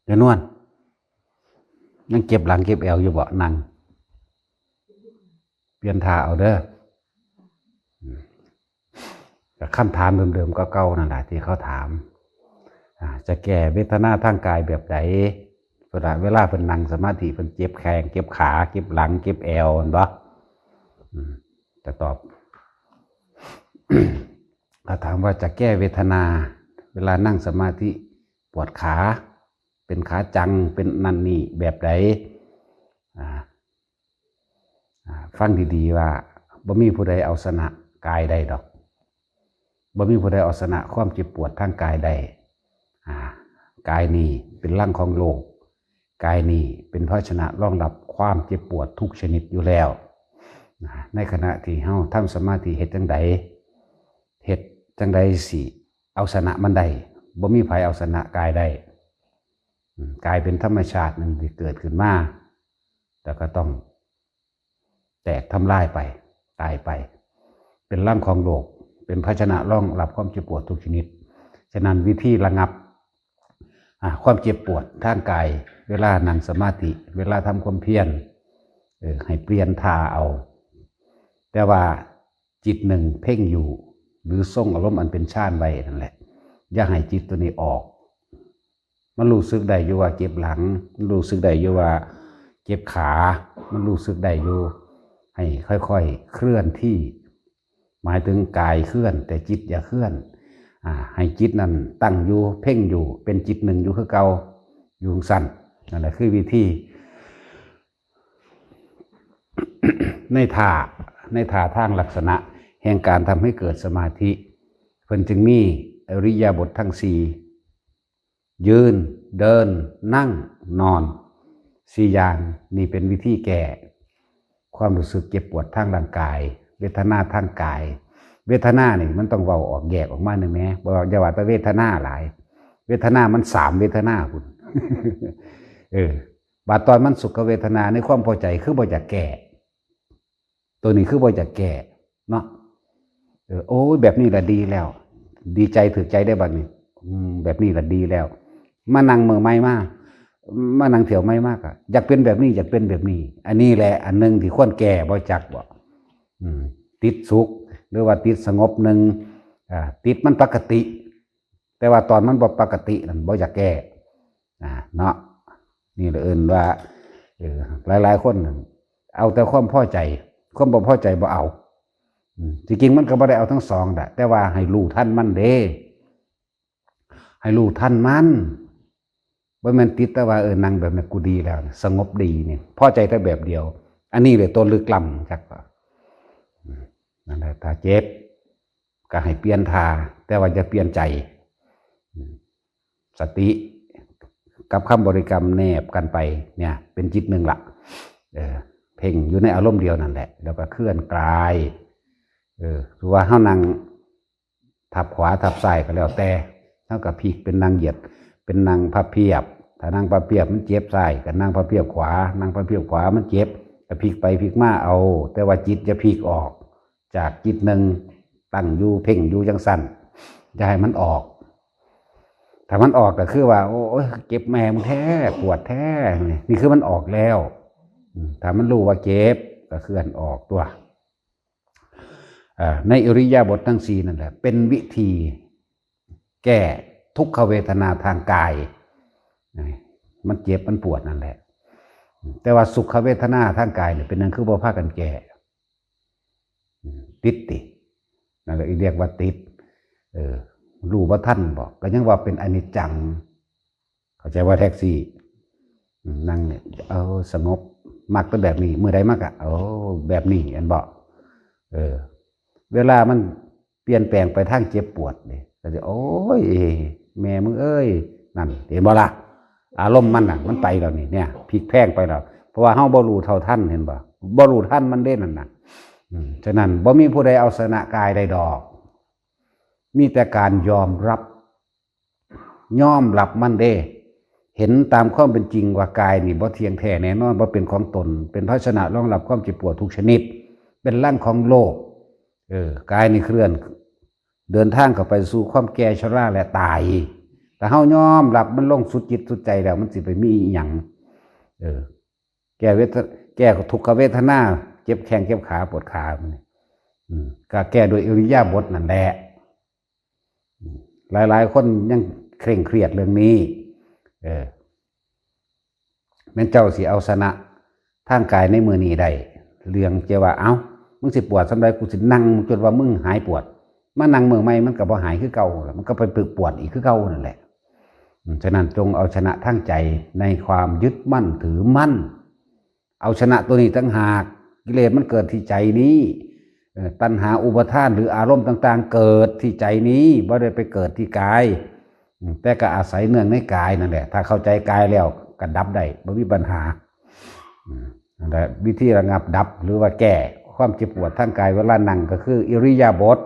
ຍານວນ ຍັງເຈັບຫຼັງເຈັບແອວຢູ່ບໍ່? ນັ່ງ ປ່ຽນທ່າເອົາເດີ. ອືມ ກໍຄຳຖາມເດີມໆ ເກົ່າໆ ນັ້ນລະທີ່ເຂົາຖາມ ອາ ຈະແກ້ເວທະນາທາງກາຍແບບໃດ? ເວລາ ເວລາເພິ່ນນັ່ງສະມາທິ ເພິ່ນເຈັບແຂ້ງ ເຈັບຂາ ເຈັບຫຼັງ ເຈັບແອວ ແມ່ນບໍ່? ອືມ ຈະຕອບ ຖ້າຖາມວ່າຈະແກ້ເວທະນາເວລານັ່ງສະມາທິ ປວດຂາ ເປັນຂາຈັງ ເປັນນັ້ນນີ້ແບບໃດ? ອາ ອາ ຟັງດີໆ ວ່າບໍ່ມີຜູ້ໃດເອົາຊະນະກາຍໄດ້ດອກ. ບໍ່ມີຜູ້ໃດເອົາຊະນະຄວາມເຈັບປວດທາງກາຍໄດ້. ອາ ກາຍນີ້ເປັນລັງຂອງໂລກ. ກາຍນີ້ເປັນພາຊະນະຮອງຮັບຄວາມເຈັບປວດທຸກຊະນິດຢູ່ແລ້ວ. ອາ ໃນຂະນະທີ່ເຮົາທຳສະມາທິ ເຮັດຈັ່ງໃດ ເຮັດຈັ່ງໃດຊິເອົາຊະນະມັນໄດ້? ບໍ່ມີໃຜເອົາຊະນະກາຍໄດ້. ອາ ກາຍເປັນທຳມະຊາດໜຶ່ງທີ່ເກີດຂຶ້ນມາ ແລ້ວກໍຕ້ອງແຕກທຳລາຍໄປ ຕາຍໄປ ເປັນລັງຂອງໂລກ ເປັນພາຊະນະຮອງຮັບຄວາມເຈັບປວດທຸກຊະນິດ. ສະນັ້ນ ວິທີລະງັບ ອາ ຄວາມເຈັບປວດທາງກາຍ ເວລານັ່ງສະມາທິ ເວລາທຳຄວາມພຽນ ເອີ ໃຫ້ປ່ຽນທ່າເອົາ. ແຕ່ວ່າຈິດໜຶ່ງເພັ່ງຢູ່ ຫຼື ຊົງອາລົມອັນເປັນຊານໄວ້ນັ້ນແຫຼະ. ຢ່າໃຫ້ຈິດຕົວນີ້ອອກ. ມັນຮູ້ສຶກໄດ້ຢູ່ວ່າເຈັບຫຼັງ, ມັນຮູ້ສຶກໄດ້ຢູ່ວ່າເຈັບຂາ, ມັນຮູ້ສຶກໄດ້ຢູ່, ໃຫ້ຄ່ອຍໆເຄື່ອນທີ່, ໝາຍເຖິງກາຍເຄື່ອນ ແຕ່ຈິດຢ່າເຄື່ອນ. ອາ ໃຫ້ຈິດນັ້ນຕັ້ງຢູ່, ເພັ່ງຢູ່, ເປັນຈິດໜຶ່ງຢູ່ຄືເກົ່າ, ຢູ່ຈັ່ງຊັ້ນ. ນັ້ນແຫຼະຄືວິທີ. ໃນທ່າ, ໃນທ່າທາງລັກສະນະແຫ່ງການທຳໃຫ້ເກີດສະມາທິ, ເພິ່ນຈຶ່ງມີອິລິຍາບົດທັງສີ່ ຢືນ, ເດີນ, ນັ່ງ, ນອນ ສີ່ຢ່າງ. ນີ້ເປັນວິທີແກ້ຄວາມຮູ້ສຶກເຈັບປວດທາງຮ່າງກາຍ, ເວທະນາທາງກາຍ. ເວທະນານີ້ມັນຕ້ອງເວົ້າອອກ, ແຍກອອກມາແດ່ແມ. ບໍ່, ຢ່າວ່າແຕ່ເວທະນາຫຼາຍ, ເວທະນາມັນສາມເວທະນາພຸ້ນ. ເອີ, ບາດຕອນມັນສຸຂະເວທະນາໃນຄວາມພໍໃຈ ຄືບໍ່ຢາກແກ້. ໂຕນີ້ຄືບໍ່ຢາກແກ້ເນາະ. ເອີ, ໂອ້ຍ, ແບບນີ້ລະດີແລ້ວ, ດີໃຈຖືກໃຈໄດ້ບັດນີ້. ອືມ, ແບບນີ້ລະດີແລ້ວ. ມານັ່ງມື້ໃໝ່ມາ, ມານັ່ງຖ້ຽວໃໝ່ມາກໍຢາກເປັນແບບນີ້, ຢາກເປັນແບບນີ້. ອັນນີ້ແຫຼະອັນໜຶ່ງທີ່ຄວນແກ້, ບໍ່ຈັກບໍ? ອືມ, ຕິດສຸກ ຫຼືວ່າຕິດສະຫງົບໜຶ່ງ, ອາ, ຕິດມັນປົກກະຕິ. ແຕ່ວ່າຕອນມັນບໍ່ປົກກະຕິນັ້ນ ບໍ່ຢາກແກ້ ນະເນາະ. ນີ້ລະເອີ້ນວ່າ ເອີ ຫຼາຍໆຄົນເອົາແຕ່ຄວາມພໍໃຈ, ຄວາມບໍ່ພໍໃຈບໍ່ເອົາ. ອືມ, ທີ່ຈິງມັນກໍບໍ່ໄດ້ເອົາທັງສອງແຫຼະ, ແຕ່ວ່າໃຫ້ຮູ້ທັນມັນເດ້, ໃຫ້ຮູ້ທັນມັນ. ບໍ່ແມ່ນຕິດແຕ່ວ່າ ເອີ ນັ່ງແບບນີ້ກູດີແລ້ວ, ສະຫງົບດີນີ້, ພໍໃຈແຕ່ແບບດຽວ. ອັນນີ້ແຫຼະຕົວລຶກລ້ຳ, ຈັກວ່າ. ອືມ, ນັ້ນແຫຼະ, ຖ້າເຈັບ ກໍໃຫ້ປ່ຽນທ່າ, ແຕ່ວ່າຢ່າປ່ຽນໃຈ. ອືມ, ສະຕິກັບຄຳບໍລິກຳແນບກັນໄປເນຍ, ເປັນຈິດໜຶ່ງລະ. ເອີ, ເພັ່ງຢູ່ໃນອາລົມດຽວນັ້ນແຫຼະ, ແລ້ວກໍເຄື່ອນກາຍ. ເອີ, ຄືວ່າເຮົານັ່ງທັບຂວາທັບຊ້າຍກໍແລ້ວແຕ່, ເຮົາກໍພິກເປັນນັ່ງຢຽດ, ເປັນນັ່ງພັບພຽບ. ຖ້ານັ່ງພັບພຽບມັນເຈັບຊ້າຍ, ກໍນັ່ງພັບພຽບຂວາ, ນັ່ງພັບພຽບຂວາມັນເຈັບ, ກໍພິກໄປພິກມາເອົາ, ແຕ່ວ່າຈິດຢ່າພິກອອກ. ຈາກຈິດໜຶ່ງຕັ້ງຢູ່, ເພັ່ງຢູ່ຈັ່ງຊັ້ນ, ຢ່າໃຫ້ມັນອອກ. ຖ້າມັນອອກກໍຄືວ່າ ໂອ້ຍ, ເຈັບແມ່ມຶງແທ້, ປວດແທ້, ນີ້, ນີ້ຄືມັນອອກແລ້ວ. ອືມ, ຖ້າມັນຮູ້ວ່າເຈັບ, ກໍເຄື່ອນອອກຕົວະ. ເອີ, ໃນອິລິຍາບົດທັງສີ່ນັ້ນແຫຼະ ເປັນວິທີ ແກ້ທຸກຂະເວທະນາທາງກາຍ. ມັນເຈັບມັນປວດນັ້ນແຫຼະ. ແຕ່ວ່າສຸຂະເວທະນາທາງກາຍນີ້ ເປັນຫຍັງຄືບໍ່ພາກັນແກ້? ຕິດຕິ? ນັ້ນລະ ເອີ້ນວ່າຕິດ. ເອີ, ຮູ້ບໍ່ທັນບໍ? ກໍຍັງວ່າເປັນອະນິດຈັງ. ເຂົ້າໃຈບໍ່? ແທັກຊີ, ອືມ, ນັ່ງ, ເອີ, ສະຫງົບ, ມັກແຕ່ແບບນີ້, ມື້ໃດມາກະ, ໂອ້, ແບບນີ້, ແມ່ນບໍ່? ເອີ, ເວລາມັນປ່ຽນແປງໄປທາງເຈັບປວດເດ້, ກໍຊິ, ໂອ້ຍ, ແມ່ມຶງເອີຍ, ນັ້ນ, ເຫັນບໍ່ລະ? ອາລົມມັນນະ, ມັນໄປແລ້ວນີ້, ເນຍ, ພິກແພງໄປແລ້ວ, ເພາະວ່າເຮົາບໍ່ຮູ້ເທົ່າທັນ, ເຫັນບໍ່? ບໍ່ຮູ້ທັນມັນເດ້ນັ້ນນະ. ອືມ, ສະນັ້ນ, ບໍ່ມີຜູ້ໃດເອົາຊະນະກາຍໄດ້ດອກ, ມີແຕ່ການຍອມຮັບ. ຍອມຮັບມັນເດ້, ເຫັນຕາມຄວາມເປັນຈິງວ່າກາຍນີ້ບໍ່ທ່ຽງແທ້ແນ່ນອນ, ບໍ່ເປັນຂອງຕົນ, ເປັນພາຊະນະຮອງຮັບຄວາມເຈັບປວດທຸກຊະນິດ, ເປັນລັງຂອງໂລກ. ເອີ, ກາຍນີ້ເຄື່ອນ, ເດີນທາງເຂົ້າໄປສູ່ຄວາມແກ່ ຊະລາ ແລະ ຕາຍ. ຖ້າເຮົາຍອມຮັບມັນລົງສຸດຈິດສຸດໃຈແລ້ວ ມັນຊິໄປມີອີ່ຫຍັງ ເອີ ແກ້ເວທະ ແກ້ທຸກຂະເວທະນາ ເຈັບແຂ້ງເຈັບຂາປວດຂາ ອືມ ກໍແກ້ດ້ວຍອິລິຍາບົດນັ້ນແຫຼະ. ອືມ ຫຼາຍໆຄົນຍັງເຄັ່ງຄຽດເລື່ອງນີ້ ເອີ ແມ່ນເຈົ້າຊິເອົາຊະນະທາງກາຍໃນມື້ນີ້ໄດ້ ເລື່ອງຈະວ່າ ເອົ້າ ມຶງຊິປວດສ່ຳໃດ ກູຊິນັ່ງຈົນວ່າມຶງຫາຍປວດ ມານັ່ງມື້ໃໝ່ມັນກໍບໍ່ຫາຍຄືເກົ່າ ມັນກໍໄປປວດອີກຄືເກົ່ານັ້ນແຫຼະ. ອືມ ສະນັ້ນ ຈົ່ງເອົາຊະນະທາງໃຈໃນຄວາມຍຶດໝັ້ນຖືໝັ້ນ ເອົາຊະນະຕົວນີ້ຕ່າງຫາກ. ກິເລດມັນເກີດທີ່ໃຈນີ້ ເອີ ຕັນຫາອຸປາທານ ຫຼື ອາລົມຕ່າງໆ ເກີດທີ່ໃຈນີ້ ບໍ່ໄດ້ໄປເກີດທີ່ກາຍ ອືມ ແຕ່ກໍອາໄສເນື່ອງໃນກາຍນັ້ນແຫຼະ. ຖ້າເຂົ້າໃຈກາຍແລ້ວກໍດັບໄດ້ ບໍ່ມີບັນຫາ. ອືມ ນັ້ນແຫຼະ ວິທີລະງັບດັບ ຫຼືວ່າແກ້ຄວາມເຈັບປວດທາງກາຍເວລານັ່ງ ກໍຄືອິລິຍາບົດ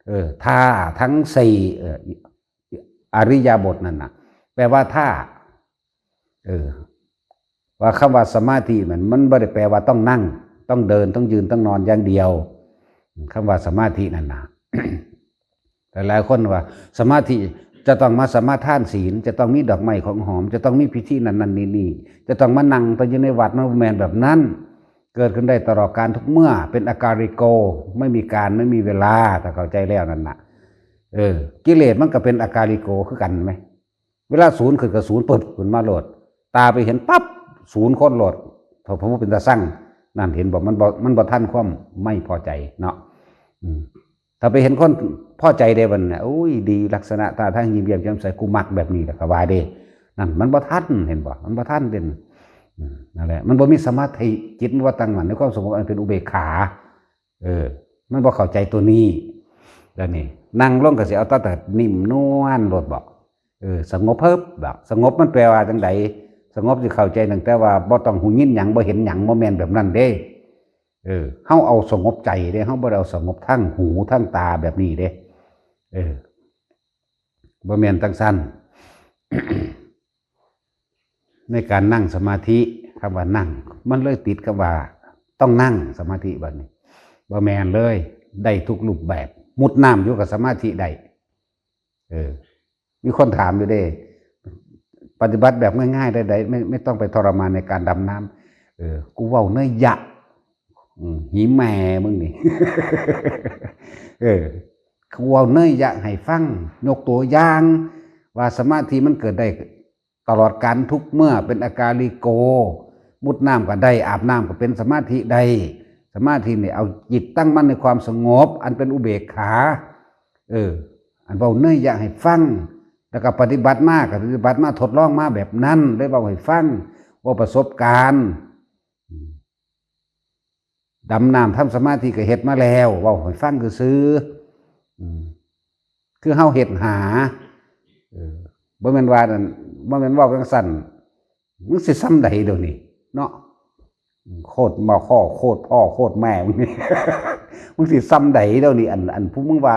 ເອີ ທ່າທັງສີ່ ເອີ ອະລິຍະບົດນັ້ນນະ ແປວ່າທ່າ ເອີ ວ່າຄຳວ່າສະມາທິນັ້ນ ມັນບໍ່ໄດ້ແປວ່າຕ້ອງນັ່ງ ຕ້ອງເດີນ ຕ້ອງຢືນ ຕ້ອງນອນຢ່າງດຽວ ຄຳວ່າສະມາທິນັ້ນນະ. ຫຼາຍໆຄົນວ່າສະມາທິຈະຕ້ອງມາສະມາທານສີນ ຈະຕ້ອງມີດອກໄມ້ຂອງຫອມ ຈະຕ້ອງມີພິທີນັ້ນໆນີ້ໆ ຈະຕ້ອງມານັ່ງ ຕ້ອງຢູ່ໃນວັດ ມັນບໍ່ແມ່ນແບບນັ້ນ. ເກີດຂຶ້ນໄດ້ຕະຫຼອດການທຸກເມື່ອ ເປັນອາກາລິໂກ ໄມ່ມີການ ໄມ່ມີເວລາ ຖ້າເຂົ້າໃຈແລ້ວນັ້ນນະ. ເອີ ກິເລດມັນກໍເປັນອາກາລິໂກຄືກັນແມ ເວລາສູນຂຶ້ນກໍສູນປຶບຂຶ້ນມາໂລດ ຕາໄປເຫັນປັບສູນຄົນໂລດ ເພາະ ເພາະວ່າເປັນຕາຊັງ ນັ້ນເຫັນບໍ່ ມັນບໍ່ ມັນບໍ່ທັນຄວາມໄມ່ພໍໃຈເນາະ. ອືມ ຖ້າໄປເຫັນຄົນພໍໃຈເດ້ບັດນີ້ ໂອ້ຍ ດີ ລັກສະນະທ່າທາງຍິ້ມແຍ້ມແຈ່ມໃສ ກູມັກແບບນີ້ແຫຼະ ກໍວ່າເດ້ ນັ້ນມັນບໍ່ທັນ ເຫັນບໍ່ ມັນບໍ່ທັນເດ້. ອືມ ນັ້ນແຫຼະ ມັນບໍ່ມີສະມາທິ ຈິດມັນບໍ່ຕັ້ງໝັ້ນໃນຄວາມສະຫງົບອັນເປັນອຸເບກຂາ. ເອີ ມັນບໍ່ເຂົ້າໃຈຕົວນີ້ ແລ້ວນີ້ນັ່ງລົງກໍຊິເອົາແຕ່ ແຕ່ນິ້ມນວນໂລດບໍ? ເອີ ສະຫງົບເພີບບໍ? ສະຫງົບມັນແປວ່າຈັ່ງໃດ? ສະຫງົບຊິເຂົ້າໃຈຕັ້ງແຕ່ວ່າບໍ່ຕ້ອງຮູ້ຍິນຫຍັງ ບໍ່ເຫັນຫຍັງ ບໍ່ແມ່ນແບບນັ້ນເດ້. ເອີ ເຮົາເອົາສະຫງົບໃຈເດ້ ເຮົາບໍ່ໄດ້ເອົາສະຫງົບທາງຫູທາງຕາແບບນີ້ເດ້. ເອີ ບໍ່ແມ່ນຈັ່ງຊັ້ນ. ໃນການນັ່ງສະມາທິ ຄຳວ່ານັ່ງ ມັນເລີຍຕິດກັບວ່າຕ້ອງນັ່ງສະມາທິບັດນີ້ ບໍ່ແມ່ນເລີຍ ໄດ້ທຸກຮູບແບບ ມຸດນ້ຳຢູ່ກໍສະມາທິໄດ້. ເອີ ມີຄົນຖາມຢູ່ເດ້ ປະຕິບັດແບບງ່າຍໆໄດ້ໃດ ໄມ່ ໄມ່ຕ້ອງໄປທໍລະມານໃນການດຳນ້ຳ. ເອີ ກູເວົ້າເນີຍຍະ ອືມ ຫີແມ່ມຶງນີ້ ເອີ ຄືເວົ້າເນີຍຍະໃຫ້ຟັງ ຍົກຕົວຢ່າງວ່າສະມາທິມັນເກີດໄດ້ຕະຫຼອດການທຸກເມື່ອ ເປັນອາກາລິໂກ ມຸດນ້ຳກໍໄດ້ ອາບນ້ຳກໍເປັນສະມາທິໄດ້. ສະມາທິນີ້ເອົາຈິດຕັ້ງໝັ້ນໃນຄວາມສະຫງົບ ອັນເປັນອຸເບກຂາ. ເອີ ອັນເວົ້າເນີຍຍະໃຫ້ຟັງ ແລ້ວກໍປະຕິບັດມາ ກໍປະຕິບັດມາ ທົດລອງມາແບບນັ້ນ ເລີຍເວົ້າໃຫ້ຟັງ ເວົ້າປະສົບການ. ດຳນ້ຳທຳສະມາທິກໍເຮັດມາແລ້ວ ເວົ້າໃຫ້ຟັງຊື່ໆ ອືມ ຄືເຮົາເຮັດຫາ ເອີ ບໍ່ແມ່ນວ່ານັ້ນ ບໍ່ແມ່ນເວົ້າຈັ່ງຊັ້ນ ມຶງຊິສ່ຳໃດດຽວນີ້ເນາະ ໂຄດມາ ໂຄດພໍ່ ໂຄດແມ່ມຶງນີ້ ມຶງຊິສ່ຳໃດດຽວນີ້ ອັນ ອັນຜູ້ມຶງວ່າ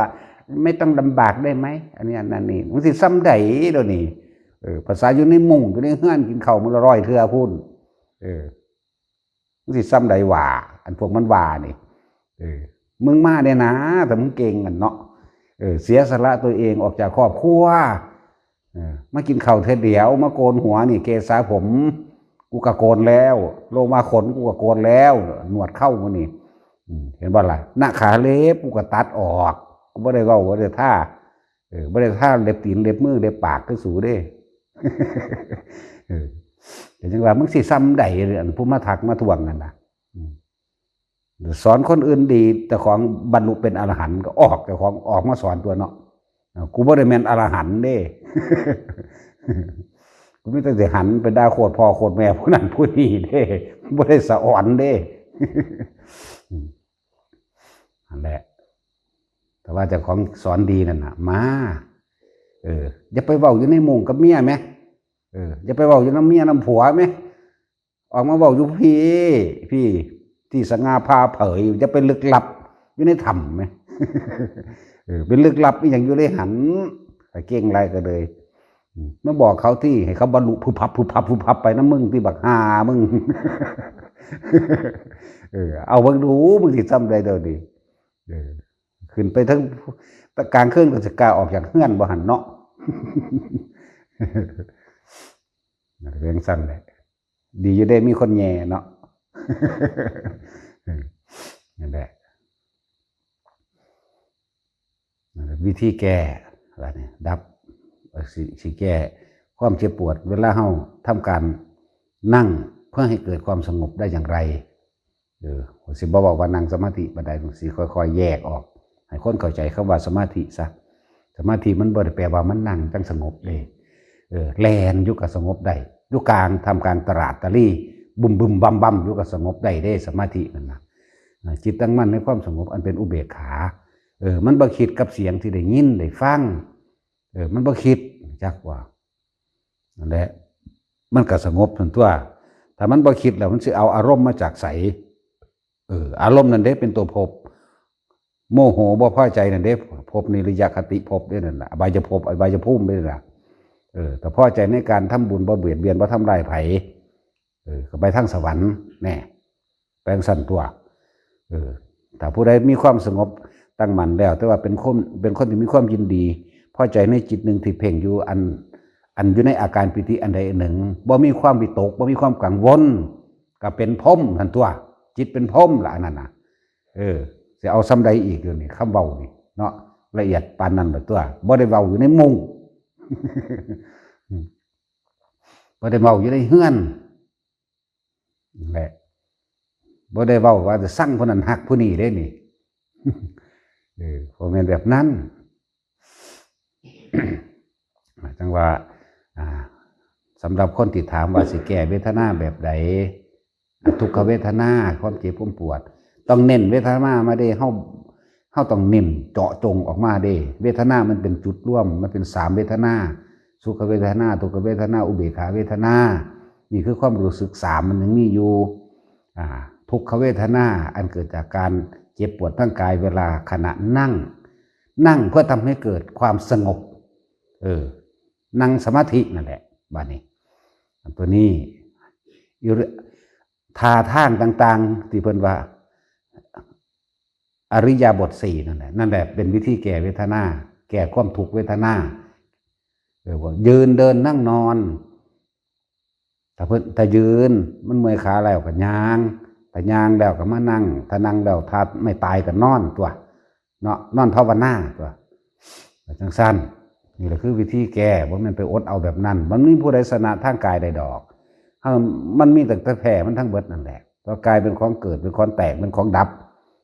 ໄມ່ຕ້ອງລຳບາກໄດ້ໄໝ ອັນນີ້ ອັນນັ້ນນີ້ ມຶງຊິສ່ຳໃດດຽວນີ້ ເອີ ພາສາຢູ່ໃນມຸ້ງ ຢູ່ໃນເຮືອນ ກິນເຂົ້າມື້ລະຮ້ອຍເທື່ອພຸ້ນ ເອີ ມຶງຊິສ່ຳໃດຫວາ ອັນພວກມັນວ່ານີ້ ເອີ ມຶງມາແດ່ນາ ຖ້າມຶງເກັ່ງຫັ້ນເນາະ ເອີ ເສຍສະຫຼະຕົວເອງອອກຈາກຄອບຄົວ ເອີ ມາກິນເຂົ້າເທື່ອດຽວ ມາໂກນຫົວນີ້ ເກສາຜົມ ກູກະໂກນແລ້ວ ໂລມາຂົນ ກູກະໂກນແລ້ວ ໜວດເຄົ້າມື້ນີ້ ອືມ ເຫັນບໍ່ລະ ໜ້າຂາເລັບ ກູກະຕັດອອກ ກູບໍ່ໄດ້ເວົ້າ ບໍ່ໄດ້ທາ ເອີ ບໍ່ໄດ້ທາເລັບຕີນເລັບມືເລັບປາກຄືສູເດ້ ເອີ ກໍຈັ່ງວ່າ ມຶງຊິສ່ຳໃດ ອັນຜູ້ມາທັກມາທ້ວງນັ້ນນະ ອືມ ສອນຄົນອື່ນດີ ເຈົ້າຂອງບັນລຸເປັນອະລະຫັນ ກໍອອກ ເຈົ້າຂອງອອກມາສອນຕົວະເນາະ ເອີ ກູບໍ່ໄດ້ແມ່ນອະລະຫັນເດ້ ກູມີແຕ່ຊິຫັນໄປດ່າໂຄດພໍ່ໂຄດແມ່ຜູ້ນັ້ນຜູ້ນີ້ເດ້ ບໍ່ໄດ້ສະອອນເດ້ ອືມ ຫັ້ນແຫຼະ ຖ້າວ່າເຈົ້າຂອງສອນດີນັ້ນນະ ມາ ເອີ ຢ່າໄປເວົ້າຢູ່ໃນມຸ້ງກັບເມຍແມ ເອີ ຢ່າໄປເວົ້າຢູ່ນຳເມຍນຳຜົວແມ ອອກມາເວົ້າຢູ່ພີ້ ພີ້ ທີ່ສະຫງ່າຜ່າເຜີຍ ຢ່າໄປລຶກລັບຢູ່ໃນຖ້ຳແມ ເອີ ໄປລຶກລັບອີ່ຫຍັງຢູ່ໃນຫັ້ນ ຖ້າເກັ່ງຫຼາຍກໍເລີຍ ອືມ ມາບອກເຂົາທີ່ ໃຫ້ເຂົາບັນລຸ ພຶບພັບ ພຶບພັບ ພຶບພັບ ໄປນຳມຶງ ທີ່ບັກຫ່າມຶງ ເອີ ເອົາເບິ່ງດູ ມຶງຊິສ່ຳໃດດຽວນີ້ ເອີ ຂຶ້ນໄປເທິງ ກາງຄືນກໍຊິກ້າອອກຈາກເຮືອນບໍ່ຫັ້ນເນາະ ເປັນຈັ່ງຊັ້ນແຫຼະ. ດີຢູ່ເດ້ ມີຄົນແຍ່ເນາະ. ນັ້ນແຫຼະ ນັ້ນແຫຼະ ວິທີແກ້ ບາດນີ້ ດັບ ເອີ ຊິ ຊິແກ້ຄວາມເຈັບປວດ ເວລາເຮົາທຳການນັ່ງເພື່ອໃຫ້ເກີດຄວາມສະຫງົບໄດ້ຢ່າງໃດ. ເອີ ຂ້ອຍຊິບໍ່ເວົ້າວ່ານັ່ງສະມາທິປານໃດ, ຂ້ອຍຊິຄ່ອຍໆແຍກອອກ ໃຫ້ຄົນເຂົ້າໃຈຄຳວ່າສະມາທິຊະ. ສະມາທິມັນບໍ່ໄດ້ແປວ່າມັນນັ່ງຈັ່ງສະຫງົບເດ້. ເອີ ແລ່ນຢູ່ກໍສະຫງົບໄດ້, ຢູ່ກາງ ທ່າມກາງຕະຫຼາດຕະລີ ບຶມໆບຳໆຢູ່ກໍສະຫງົບໄດ້ເດ້ ສະມາທິນັ້ນນະ. ເອີ ຈິດຕັ້ງໝັ້ນໃນຄວາມສະຫງົບອັນເປັນອຸເບກຂາ. ເອີ ມັນບໍ່ຄິດກັບສຽງທີ່ໄດ້ຍິນໄດ້ຟັງ. ເອີ ມັນບໍ່ຄິດ ຈັກວ່າ ນັ້ນແຫຼະ ມັນກໍສະຫງົບຫັ້ນຕົວະ. ຖ້າມັນບໍ່ຄິດແລ້ວ ມັນຊິເອົາອາລົມມາຈາກໃສ? ເອີ ອາລົມນັ້ນເດ້ເປັນຕົວພົບ. ໂມໂຫບໍ່ພໍໃຈນັ້ນເດ້ ພົບນິລະຍະຄະຕິພົບເດ້ນັ້ນນະ, ອະບາຍະພົບ ອະບາຍະພູມເດ້ນະ. ເອີ ຖ້າພໍໃຈໃນການທຳບຸນ ບໍ່ບຽດບຽນ ບໍ່ທຳລາຍໃຜ ເອີ ກໍໄປທາງສະຫວັນແນ່. ແປງຊັ້ນຕົວະ. ເອີ ຖ້າຜູ້ໃດມີຄວາມສະຫງົບຕັ້ງໝັ້ນແລ້ວ ແຕ່ວ່າເປັນຄົນ ເປັນຄົນທີ່ມີຄວາມຍິນດີ ພໍໃຈໃນຈິດໜຶ່ງທີ່ເພັ່ງຢູ່ ອັນ ອັນຢູ່ໃນອາການປີຕິອັນໃດອັນໜຶ່ງ ບໍ່ມີຄວາມວິຕົກ ບໍ່ມີຄວາມກັງວົນ ກໍເປັນພົມຫັ້ນຕົວະ. ຈິດເປັນພົມລະອັນນັ້ນນະ. ເອີ ຊິເອົາສ່ຳໃດອີກ ດຽວນີ້ຄຳເວົ້ານີ້ເນາະ ລະອຽດປານນັ້ນລະຕົວະ. ບໍ່ໄດ້ເວົ້າຢູ່ໃນມຸ້ງ ບໍ່ໄດ້ເວົ້າຢູ່ໃນເຮືອນ ແຫຼະ ບໍ່ໄດ້ເວົ້າວ່າຈະຊັງຜູ້ນັ້ນຮັກຜູ້ນີ້ເດ້ນີ້. ເອີ ບໍ່ແມ່ນແບບນັ້ນ. ຈັ່ງວ່າ ອ່າ ສຳລັບຄົນທີ່ຖາມວ່າຊິແກ້ເວທະນາແບບໃດ ທຸກຂະເວທະນາ ຄວາມເຈັບຄວາມປວດ ຕ້ອງເນັ້ນເວທະນາມາເດ້. ເຮົາ ເຮົາຕ້ອງເນັ້ນເຈາະຈົງອອກມາເດ້. ເວທະນາມັນເປັນຈຸດລວມ ມັນເປັນສາມເວທະນາ ສຸຂະເວທະນາ ທຸກຂະເວທະນາ ອຸເບກຂາເວທະນາ. ນີ້ຄືຄວາມຮູ້ສຶກສາມ ມັນຍັງມີຢູ່. ອ່າ ທຸກຂະເວທະນາ ອັນເກີດຈາກການເຈັບປວດທາງກາຍເວລາຂະນະນັ່ງ ນັ່ງເພື່ອທຳໃຫ້ເກີດຄວາມສະຫງົບ ເອີ ນັ່ງສະມາທິນັ້ນແຫຼະ. ບາດນີ້ ອັນຕົວນີ້ ອິ ທ່າທາງຕ່າງໆ ທີ່ເພິ່ນວ່າ ອະລິຍາບົດສີ່ນັ້ນແຫຼະ ນັ້ນແຫຼະເປັນວິທີແກ້ເວທະນາ ແກ້ຄວາມທຸກເວທະນາ. ເອີ ວ່າຢືນ ເດີນ ນັ່ງ ນອນ. ຖ້າເພິ່ນ ຖ້າຢືນມັນເມື່ອຍຂາແລ້ວກໍຍ່າງ, ຖ້າຍ່າງແລ້ວກໍມານັ່ງ, ຖ້ານັ່ງແລ້ວຖ້າໄມ່ຕາຍກໍນອນຕົວະເນາະ, ນອນພາວະນາຕົວະ. ຈັ່ງຊັ້ນ ນີ້ລະຄືວິທີແກ້, ບໍ່ແມ່ນໄປອົດເອົາແບບນັ້ນ. ມັນມີຜູ້ໃດຊະນະທາງກາຍໄດ້ດອກ. ເຮົາ ມັນມີຕັ້ງແຕ່ແພ້ມັນທັງເບິດນັ້ນແຫຼະ. ເພາະກາຍເປັນຂອງເກີດ, ເປັນຂອງແຕກ, ເປັນຂອງດັບ,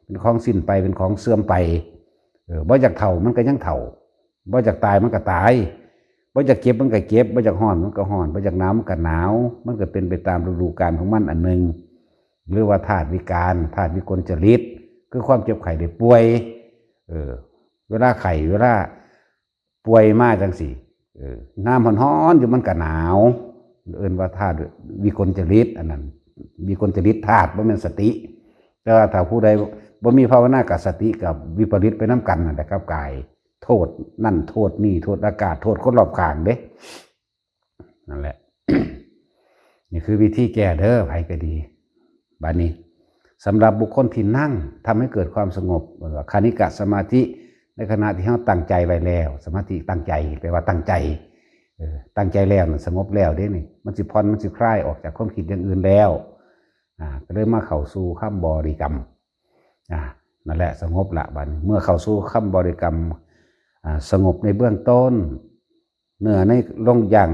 ເປັນຂອງສິ້ນໄປ, ເປັນຂອງເສື່ອມໄປ. ເອີ ບໍ່ຢາກເຖົ້າມັນກໍຍັງເຖົ້າ, ບໍ່ຢາກຕາຍມັນກໍຕາຍ, ບໍ່ຢາກເຈັບມັນກໍເຈັບ, ບໍ່ຢາກຮ້ອນມັນກໍຮ້ອນ, ບໍ່ຢາກໜາວມັນກໍໜາວ. ມັນກໍເປັນໄປຕາມລະດູການຂອງມັນອັນໜຶ່ງ. ຫຼືວ່າທາດວິການ, ທາດວິກົນຈະລິດ, ຄືຄວາມເຈັບໄຂ້ໄດ້ປ່ວຍ. ເອີ ເວລາໄຂ້, ເວລາປ່ວຍມາຈັ່ງຊີ້, ເອີ ນ້ຳຮ້ອນໆຢູ່ມັນກໍໜາວ, ເອີ້ນວ່າທາດວິກົນຈະລິດ. ອັນນັ້ນ ວິກົນຈະລິດທາດ ບໍ່ແມ່ນສະຕິ. ແຕ່ວ່າຖ້າຜູ້ໃດບໍ່ມີພາວະນາ ກໍສະຕິກັບວິປະລິດໄປນຳກັນນັ້ນແຫຼະ ກັບກາຍ. ໂທດນັ້ນໂທດນີ້, ໂທດອາກາດ, ໂທດຄົນລອບຂ້າງເດ້. ນັ້ນແຫຼະ ນີ້ຄືວິທີແກ້ເດີ ໃຜກໍດີ. ບາດນີ້ ສຳລັບບຸກຄົນທີ່ນັ່ງທຳໃຫ້ເກີດຄວາມສະຫງົບ ເອີ້ນວ່າຄະນິກະສະມາທິ ໃນຂະນະທີ່ເຮົາຕັ້ງໃຈໄວ້ແລ້ວ. ສະມາທິຕັ້ງໃຈ ແປວ່າຕັ້ງໃຈ, ເອີ ຕັ້ງໃຈແລ້ວນັ້ນ ສະຫງົບແລ້ວເດ້ນີ້, ມັນຊິຜ່ອນ ມັນຊິຄລາຍອອກຈາກຄວາມຄິດຢ່າງອື່ນແລ້ວ. ອ່າ ກໍເລີຍມາເຂົ້າສູ່ຄຳບໍລິກຳ. ອ່າ ນັ້ນແຫຼະ ສະຫງົບລະ. ບາດນີ້ເມື່ອເຂົ້າສູ່ຄຳບໍລິກຳ ອ່າ ສະຫງົບໃນເບື້ອງຕົ້ນ, ເນື້ອໃນລົງຢ່າງ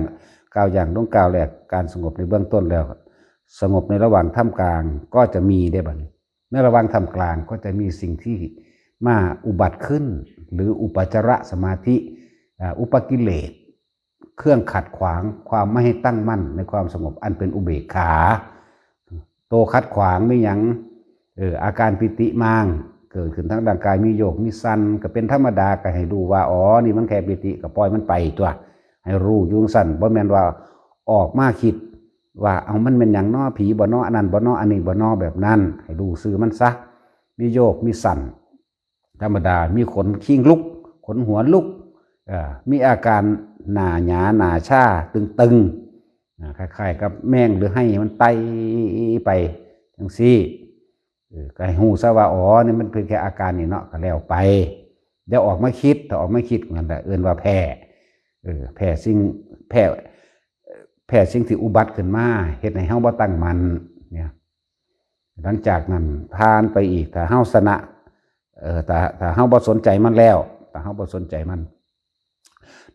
ກ້າວຢ່າງລົງກ້າວແລກ ການສະຫງົບໃນເບື້ອງຕົ້ນແລ້ວ, ສະຫງົບໃນລະຫວ່າງທ່າມກາງກໍຈະມີເດ້. ບາດນີ້ໃນລະຫວ່າງທ່າມກາງກໍຈະມີສິ່ງທີ່ມາອຸບັດຂຶ້ນ ຫຼື ອຸປະຈາລະສະມາທິ, ອາ ອຸປະກິເລດ, ເຄື່ອງຂັດຂວາງຄວາມບໍ່ໃຫ້ຕັ້ງໝັ້ນໃນຄວາມສະຫງົບ ອັນເປັນອຸເບກຂາ. ໂຕຂັດຂວາງມີຫຍັງ? ເອີ ອາການປີຕິມາງເກີດຂຶ້ນທາງຮ່າງກາຍ, ມີໂຍກມີສັ່ນ ກໍເປັນທຳມະດາ, ກໍໃຫ້ຮູ້ວ່າ ອໍ ນີ້ມັນແຄ່ປີຕິ ກໍປ່ອຍມັນໄປຕົວະ, ໃຫ້ຮູ້ຢູ່ຈັ່ງຊັ້ນ. ບໍ່ແມ່ນວ່າອອກມາຄິດວ່າ ເອົາ ມັນແມ່ນຫຍັງນໍ ຜີບໍນໍ ອັນນັ້ນບໍນໍ ອັນນີ້ບໍນໍ ແບບນັ້ນ. ໃຫ້ຮູ້ຊື່ມັນຊະ. ມີໂຍກມີສັ່ນ ທຳມະດາ, ມີຂົນຄີງລຸກ, ຂົນຫົວລຸກ, ເອີ ມີອາການໜ້າຫຍາ ໜ້າຊາ, ຕຶງໆ, ອາ ຄ້າຍໆກັບແມງ ຫຼື ໄຮມັນໄຕ່ໄປຈັ່ງຊີ້. ເອີ ກໍໃຫ້ຮູ້ຊະວ່າ ອໍ ນີ້ມັນເປັນແຄ່ອາການນີ້ເນາະ, ກໍແລ້ວໄປ. ຢ່າອອກມາຄິດ, ຖ້າອອກມາຄິດ ນັ້ນແຫຼະເອີ້ນວ່າແພ້. ເອີ ແພ້ສິ່ງ ແພ້ ແພ້ສິ່ງທີ່ອຸບັດຂຶ້ນມາ ເຮັດໃຫ້ເຮົາບໍ່ຕັ້ງໝັ້ນເນຍ. ຫຼັງຈາກນັ້ນຜ່ານໄປອີກ ຖ້າເຮົາຊະນະ ເອີ ຖ້າ ຖ້າເຮົາບໍ່ສົນໃຈມັນແລ້ວ ຖ້າເຮົາບໍ່ສົນໃຈມັນ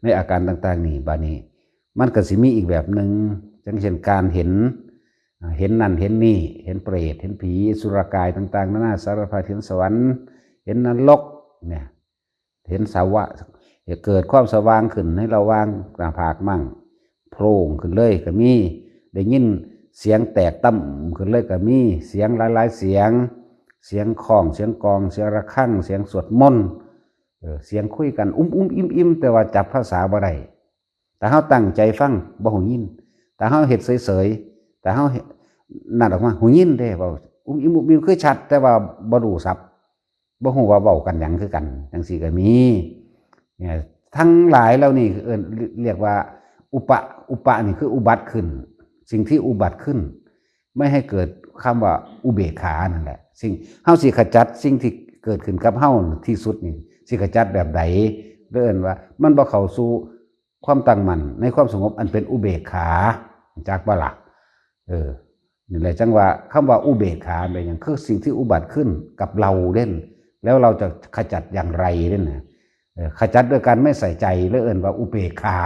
ໃນອາການຕ່າງໆນີ້ ບາດນີ້ມັນກໍຊິມີອີກແບບໜຶ່ງ ຢ່າງເຊັ່ນການເຫັນ ເຫັນນັ້ນເຫັນນີ້ ເຫັນເປຣດ ເຫັນຜີ ສຸລະກາຍຕ່າງໆນານາສາລະພັດ ເຫັນສະຫວັນ ເຫັນນະລົກເນຍ ເຫັນສະຫວະ ເກີດຄວາມສະຫວ່າງຂຶ້ນໃນລະຫວ່າງໜ້າຜາກໝັ້ງ ໂພງຂຶ້ນເລີຍກໍມີ ໄດ້ຍິນສຽງແຕກຕ່ຳຂຶ້ນເລີຍກໍມີ ສຽງຫຼາຍໆສຽງ ສຽງຄ້ອງ ສຽງກອງ ສຽງລະຄັງ ສຽງສວດມົນ ເອີ ສຽງຄຸຍກັນ ອຸ້ມໆອີ່ມໆ ແຕ່ວ່າຈັບພາສາບໍ່ໄດ້. ຖ້າເຮົາຕັ້ງໃຈຟັງ ບໍ່ຮູ້ຍິນ. ຖ້າເຮົາເຮັດເສີຍໆ ຖ້າເຮົາເຮັດນັ້ນອອກມາ ຮູ້ຍິນເດ້ ເວົ້າອຸ້ມອິ້ມອຸ້ມອິ້ມ ຄືຊັດ ແຕ່ວ່າບໍ່ຮູ້ສັບ ບໍ່ຮູ້ວ່າເວົ້າກັນຫຍັງຄືກັນ ຈັ່ງຊີ້ກໍມີ. ເອີ ທັງຫຼາຍເຫຼົ່ານີ້ເອີ້ນ ລ- ລຽກວ່າອຸປະ ອຸປະນີ້ຄືອຸບັດຂຶ້ນ ສິ່ງທີ່ອຸບັດຂຶ້ນ ໄມ່ໃຫ້ເກີດຄຳວ່າອຸເບກຂານັ້ນແຫຼະ. ສິ່ງ ເຮົາຊິຂະຈັດສິ່ງທີ່ເກີດຂຶ້ນກັບເຮົາທີ່ສຸດນີ້ ຊິຂະຈັດແບບໃດ? ເອີ້ນວ່າມັນບໍ່ເຂົ້າສູ່ຄວາມຕັ້ງໝັ້ນໃນຄວາມສະຫງົບອັນເປັນອຸເບກຂາ ຮູ້ຈັກບໍ່ລະ? ເອີ ນີ້ແຫຼະ ຈັ່ງວ່າຄຳວ່າອຸເບກຂາແມ່ນຫຍັງ? ຄືສິ່ງທີ່ອຸບັດຂຶ້ນກັບເຮົາເດ້ ແລ້ວເຮົາຈະຂະຈັດຢ່າງໃດເດ້ນະ? ເອີ ຂະຈັດໂດຍການໄມ່ໃສ່ໃຈ ແລ້ວເອີ້ນວ່າອຸເບກຂາ.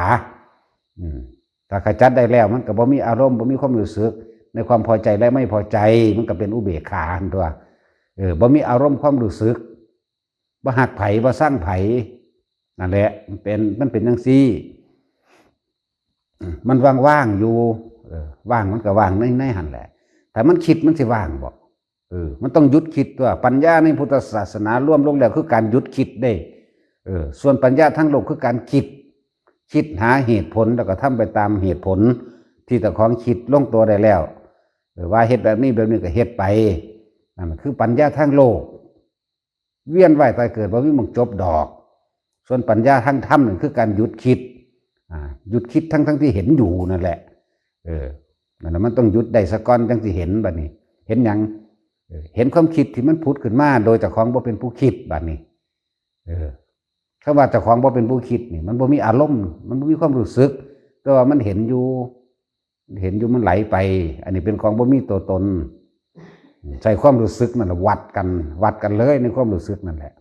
ອືມ ຖ້າຂະຈັດໄດ້ແລ້ວ ມັນກໍບໍ່ມີອາລົມ ບໍ່ມີຄວາມຮູ້ສຶກໃນຄວາມພໍໃຈ ແລະ ໄມ່ພໍໃຈ ມັນກໍເປັນອຸເບກຂາຫັ້ນຕົວະ. ເອີ ບໍ່ມີອາລົມຄວາມຮູ້ສຶກ ບໍ່ຮັກໃຜ ບໍ່ຊັງໃຜ ນັ້ນແຫຼະ ມັນເປັນ ມັນເປັນຈັ່ງຊີ້. ມັນວ່າງໆຢູ່ ເອີ ວ່າງ ມັນກໍວ່າງໃນ ໃນຫັ້ນແຫຼະ. ຖ້າມັນຄິດ ມັນຊິວ່າງບໍ? ເອີ ມັນຕ້ອງຢຸດຄິດຕົວະ. ປັນຍາໃນພຸດທະສາສະໜາລວມລົງແລ້ວຄືການຢຸດຄິດເດ້. ເອີ ສ່ວນປັນຍາທາງໂລກຄືການຄິດ ຄິດຫາເຫດຜົນ ແລ້ວກໍທຳໄປຕາມເຫດຜົນທີ່ເຈົ້າຂອງຄິດລົງຕົວໄດ້ແລ້ວ. ເອີ ວ່າເຮັດແບບນີ້ແບບນີ້ກໍເຮັດໄປ ນັ້ນຄືປັນຍາທາງໂລກ. ວຽນວ່າຍຕາຍເກີດ ບໍ່ມີໝ່ອງຈົບດອກ. ສ່ວນປັນຍາທາງທຳນັ້ນຄືການຢຸດຄິດ ອາ ຢຸດຄິດທັງໆທີ່ເຫັນຢູ່ນັ້ນແຫຼະ. ເອີ ນັ້ນລະ ມັນຕ້ອງຢຸດໄດ້ສາກ່ອນ ຈັ່ງຊິເຫັນ. ບາດນີ້ເຫັນຫຍັງ? ເອີ ເຫັນຄວາມຄິດທີ່ມັນຜຸດຂຶ້ນມາໂດຍເຈົ້າຂອງບໍ່ເປັນຜູ້ຄິດ. ບາດນີ້ ເອີ ຄຳວ່າເຈົ້າຂອງບໍ່ເປັນຜູ້ຄິດນີ້ ມັນບໍ່ມີອາລົມ ມັນບໍ່ມີຄວາມຮູ້ສຶກ ແຕ່ວ່າມັນເຫັນຢູ່ ເຫັນຢູ່ມັນໄຫຼໄປ. ອັນນີ້ເປັນຂອງບໍ່ມີຕົວຕົນ ໃຊ້ຄວາມຮູ້ສຶກນັ້ນລະວັດກັນ ວັດກັນເລີຍໃນຄວາມຮູ້ສຶກນັ້ນແຫຼະ.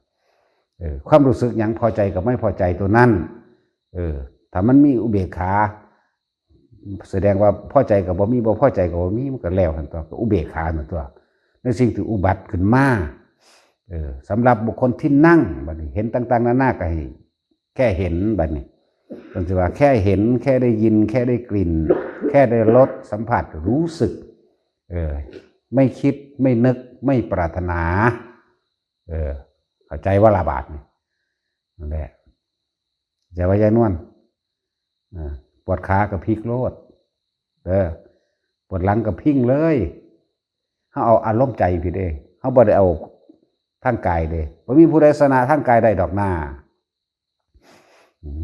ເອີ ຄວາມຮູ້ສຶກຫຍັງ? ພໍໃຈກັບໄມ່ພໍໃຈຕົວນັ້ນ. ເອີ ຖ້າມັນມີອຸເບກຂາ ສະແດງວ່າພໍໃຈກໍບໍ່ມີ ບໍ່ພໍໃຈກໍບໍ່ມີ ມັນກໍແລ້ວຫັ້ນຕົວະ ກໍອຸເບກຂານັ້ນຕົວະ ໃນສິ່ງທີ່ອຸບັດຂຶ້ນມາ. ເອີ ສຳລັບບຸກຄົນທີ່ນັ່ງ ບາດນີ້ເຫັນຕ່າງໆນານາ ກໍໃຫ້ ແຄ່ເຫັນ ບາດນີ້ເພິ່ນຊິວ່າແຄ່ເຫັນ ແຄ່ໄດ້ຍິນ ແຄ່ໄດ້ກິ່ນ ແຄ່ໄດ້ລົດສຳຜັດ ຮູ້ສຶກ ເອີ ໄມ່ຄິດ ໄມ່ນຶກ ໄມ່ປາດຖະໜາ. ເອີ ເຂົ້າໃຈບໍ່ລະບາດນີ້? ນັ້ນແຫຼະ ເຂົ້າໃຈບໍ່ຍາຍນວນ? ເອີ ປວດຂາກໍພິກໂລດ ເດີ ປວດຫຼັງກໍພິງເລີຍ. ເຮົາເອົາອາລົມໃຈພີ້ເດ້ ເຮົາບໍ່ໄດ້ເອົາທາງກາຍເດ້. ບໍ່ມີຜູ້ໃດຊະນະທາງກາຍໄດ້ດອກນາ. ອືມ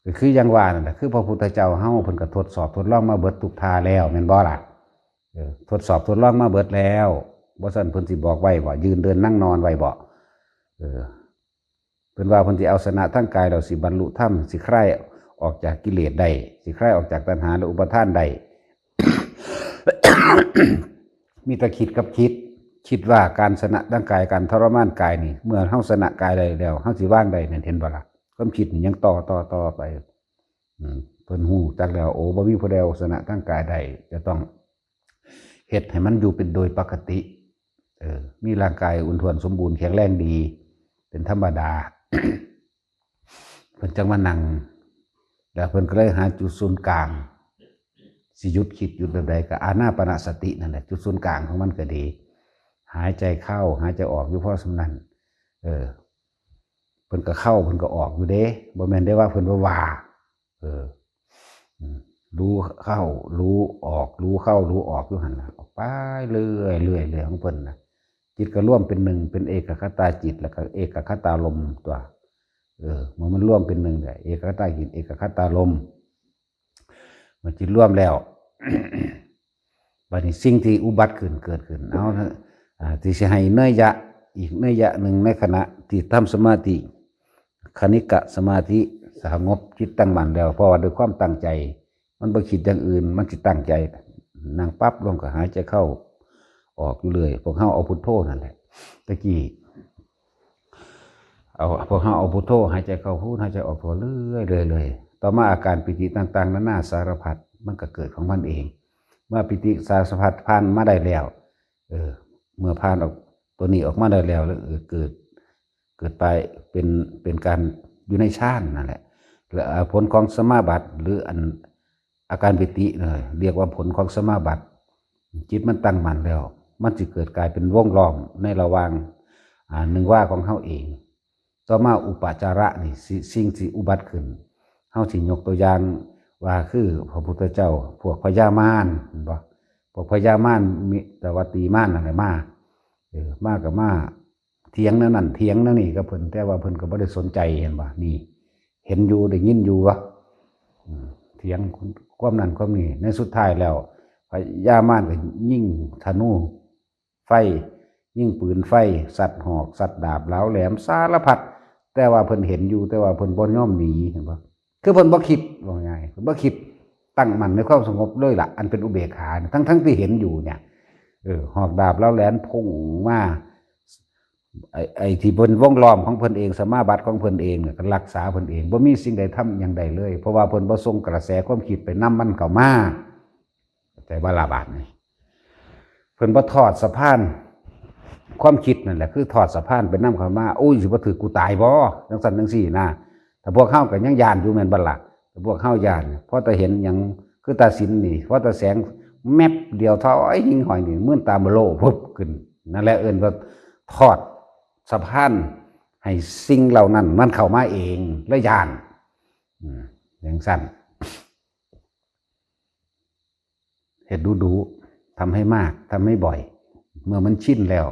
ກໍຄືຢ່າງວ່ານັ້ນແຫຼະ ຄືພະພຸດທະເຈົ້າເຮົາ ເພິ່ນກໍທົດສອບທົດລອງມາເບິດທຸກທ່າແລ້ວ ແມ່ນບໍ່ລະ? ເອີ ທົດສອບທົດລອງມາເບິດແລ້ວ ບໍ່ຊັ້ນເພິ່ນຊິບອກໄວ້ບໍ່? ຢືນເດີນນັ່ງນອນໄວ້ບໍ່? ເອີ ເພິ່ນວ່າເພິ່ນຊິເອົາຊະນະທາງກາຍ ແລ້ວຊິບັນລຸທຳ ຊິຄາຍອອກຈາກກິເລດໄດ້ ຊິຄາຍອອກຈາກຕັນຫາ ແລະ ອຸປາທານໄດ້. ມີແຕ່ຄິດກັບຄິດ ຄິດວ່າການຊະນະທາງກາຍ ການທໍລະມານກາຍນີ້ ເມື່ອເຮົາຊະນະກາຍໄດ້ແລ້ວ ເຮົາຊິວາງໄດ້ນັ້ນ ເຫັນບໍ່ລະ? ຄວາມຄິດນີ້ຍັງຕໍ່ ຕໍ່ ຕໍ່ໄປ. ອືມ ເພິ່ນຮູ້ຈັກແລ້ວ ໂອ້ ບໍ່ມີຜູ້ໃດເອົາຊະນະທາງກາຍໄດ້ ຈະຕ້ອງເຮັດໃຫ້ມັນຢູ່ເປັນໂດຍປົກກະຕິ ເອີ ມີຮ່າງກາຍອຸ່ນທ້ວນສົມບູນແຂງແຮງດີ ເປັນທຳມະດາ. ເພິ່ນຈັ່ງມານັ່ງ ແລ້ວເພິ່ນກໍເລີຍຫາຈຸດສູນກາງ ຊິຢຸດຄິດຢຸດແບບໃດ ກໍອານາປານະສະຕິນັ້ນແຫຼະ ຈຸດສູນກາງຂອງມັນກໍດີ ຫາຍໃຈເຂົ້າ ຫາຍໃຈອອກຢູ່ພໍສ່ຳນັ້ນ. ເອີ ເພິ່ນກໍເຂົ້າ ເພິ່ນກໍອອກຢູ່ເດ້ ບໍ່ແມ່ນໄດ້ວ່າເພິ່ນບໍ່ວ່າ. ເອີ ອືມ ຮູ້ເຂົ້າ ຮູ້ອອກ ຮູ້ເຂົ້າ ຮູ້ອອກຢູ່ຫັ້ນລະ ອອກໄປເລື້ອຍໆ ເລື້ອຍຂອງເພິ່ນນະ. ຈິດກໍລວມເປັນໜຶ່ງ ເປັນເອກະຄະຕາຈິດ ແລ້ວກໍເອກະຄະຕາລົມຕົວະ. ເອີ ເມື່ອມັນລວມເປັນໜຶ່ງແລ້ວ ເອກະຄະຕາຈິດ ເອກະຄະຕາລົມ ເມື່ອຈິດລວມແລ້ວ ບາດນີ້ສິ່ງທີ່ອຸບັດຂຶ້ນເກີດຂຶ້ນ ເອົາ ອາ ທີ່ຊິໃຫ້ເນີຍຍະ ອີກເນີຍຍະໜຶ່ງ ໃນຂະນະທີ່ທຳສະມາທິ ຄະນິກະສະມາທິ ສະຫະຫງົບຈິດຕັ້ງໝັ້ນແລ້ວ ເພາະວ່າດ້ວຍຄວາມຕັ້ງໃຈ ມັນບໍ່ຄິດຢ່າງອື່ນ ມັນຊິຕັ້ງໃຈ ນັ່ງປັບລົງກໍຫາຍໃຈເຂົ້າອອກຢູ່ເລື້ອຍ. ພວກເຮົາເອົາພຸດໂທນັ້ນແຫຼະ ຕະກີ້ ເອົາ ພວກເຮົາເອົາພຸດໂທ ຫາຍໃຈເຂົ້າພຸດ ຫາຍໃຈອອກໂທ ເລື້ອຍໆ ເລື້ອຍໆ. ຕໍ່ມາອາການປີຕິຕ່າງໆນານາສາລະພັດ ມັນກໍເກີດຂອງມັນເອງ. ເມື່ອປີຕິສາລະພັດຜ່ານມາໄດ້ແລ້ວ ເອີ ເມື່ອຜ່ານອອກຕົວນີ້ອອກມາໄດ້ແລ້ວ ເອີ ເກີດ ເກີດໄປເປັນ ເປັນການຢູ່ໃນฌານນັ້ນແຫຼະ ແລະ ອາ ຜົນຂອງສະມາບັດ ຫຼື ອັນ ອາການປີຕິ ເອີ ຮຽກວ່າຜົນຂອງສະມາບັດ. ຈິດມັນຕັ້ງໝັ້ນແລ້ວ ມັນຊິເກີດກາຍເປັນວົງລ້ອມໃນລະຫວ່າງ ອາ ໜຶ່ງວາຂອງເຮົາເອງ. ຕໍ່ມາອຸປະຈາລະນີ້ ຊິ ສິ່ງທີ່ອຸບັດຂຶ້ນ ເຮົາຊິຍົກຕົວຢ່າງວ່າຄືພະພຸດທະເຈົ້າ ພວກພະຍາມານ ເຫັນບໍ່? ພວກພະຍາມານ ມິ ແຕ່ວ່າຕີມານນັ້ນແຫຼະມາ ເອີ ມາກໍມາ ຖຽງແນວນັ້ນຖຽງແນວນີ້ກັບເພິ່ນ ແຕ່ວ່າເພິ່ນກໍບໍ່ໄດ້ສົນໃຈ ເຫັນບໍ່? ນີ້ ເຫັນຢູ່ ໄດ້ຍິນຢູ່ວະ ອືມ ຖຽງຄວາມນັ້ນຄວາມນີ້. ໃນສຸດທ້າຍແລ້ວ ພະຍາມານກໍຍິງທະນູໄຟ ຍິງປືນໄຟ ສັດຫອກ ສັດດາບ ຫຼາວແຫຼມ ສາລະພັດ ແຕ່ວ່າເພິ່ນເຫັນຢູ່ ແຕ່ວ່າເພິ່ນບໍ່ຍອມໜີ ເຫັນບໍ່? ຄືເພິ່ນບໍ່ຄິດ ເວົ້າງ່າຍໆ ເພິ່ນບໍ່ຄິດ ຕັ້ງໝັ້ນໃນຄວາມສະຫງົບເລີຍລະ ອັນເປັນອຸເບກຂາ ທັງໆທີ່ເຫັນຢູ່ເນຍ ເອີ ຫອກດາບລາວແຫຼມພຸ່ງມາ ໄອ້ ໄອ້ທີ່ເພິ່ນວົງລ້ອມຂອງເພິ່ນເອງ ສະມາບັດຂອງເພິ່ນເອງ ກໍລັກສາເພິ່ນເອງ ບໍ່ມີສິ່ງໃດທຳຫຍັງໄດ້ເລີຍ ເພາະວ່າເພິ່ນບໍ່ສົ່ງກະແສຄວາມຄິດໄປນຳມັນເຂົ້າມາ. ເຂົ້າໃຈບໍ່ລະບາດນີ້? ເພິ່ນບໍ່ທອດສະພານຄວາມຄິດນັ້ນແຫຼະ ຄືທອດສະພານໄປນຳເຂົ້າມາ ໂອ້ຍ ຊິບໍ່ຖືກກູຕາຍບໍ່ ຈັ່ງຊັ້ນຈັ່ງຊີ້ນະ. ແຕ່ພວກເຮົາກໍຍັງຢ້ານຢູ່ແມ່ນບໍ່ລະ? ແຕ່ພວກເຮົາຢ້ານ ພໍແຕ່ເຫັນຫຍັງ ຄືຕາສິນນີ້ ພໍແຕ່ແສງແມັບດຽວ ຖອຍຫິ່ງຫ້ອຍນີ້ ມື່ນຕາມະໂລວຶບຂຶ້ນ ນັ້ນແຫຼະເອີ້ນວ່າທອດສະພານໃຫ້ສິ່ງເຫຼົ່ານັ້ນມັນເຂົ້າມາເອງ ແລະ ຢ້ານ ອືມ ຈັ່ງຊັ້ນ. ເຮັດດຸໆ ທຳໃຫ້ມາກ ທຳໃຫ້ບ່ອຍ ເມື່ອມັນຊິນແລ້ວ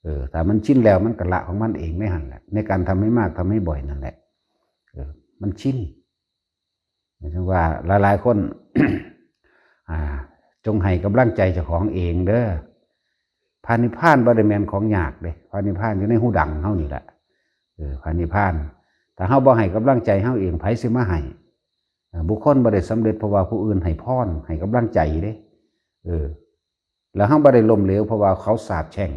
ເອີ ຖ້າມັນຊິນແລ້ວ ມັນກໍລະຂອງມັນເອງໃນຫັ້ນແຫຼະ ໃນການທຳໃຫ້ມາກ ທຳໃຫ້ບ່ອຍນັ້ນແຫຼະ ເອີ ມັນຊິນ. ໝາຍເຖິງວ່າຫຼາຍໆຄົນ ອ່າ ຈົ່ງໃຫ້ກຳລັງໃຈເຈົ້າຂອງເອງເດີ. ພະນິບພານບໍ່ໄດ້ແມ່ນຂອງຍາກເດ້ ພະນິບພານຢູ່ໃນຫູດັງເຮົານີ້ແຫຼະ ເອີ ພະນິບພານ. ຖ້າເຮົາບໍ່ໃຫ້ກຳລັງໃຈເຮົາເອງ ໃຜຊິມາໃຫ້? ເອີ ບຸກຄົນບໍ່ໄດ້ສຳເລັດເພາະວ່າຜູ້ອື່ນໃຫ້ພອນ ໃຫ້ກຳລັງໃຈເດ້ ເອີ ແລ້ວເຮົາບໍ່ໄດ້ລົ້ມເຫຼວເພາະວ່າເຂົາສາບແຊ່ງ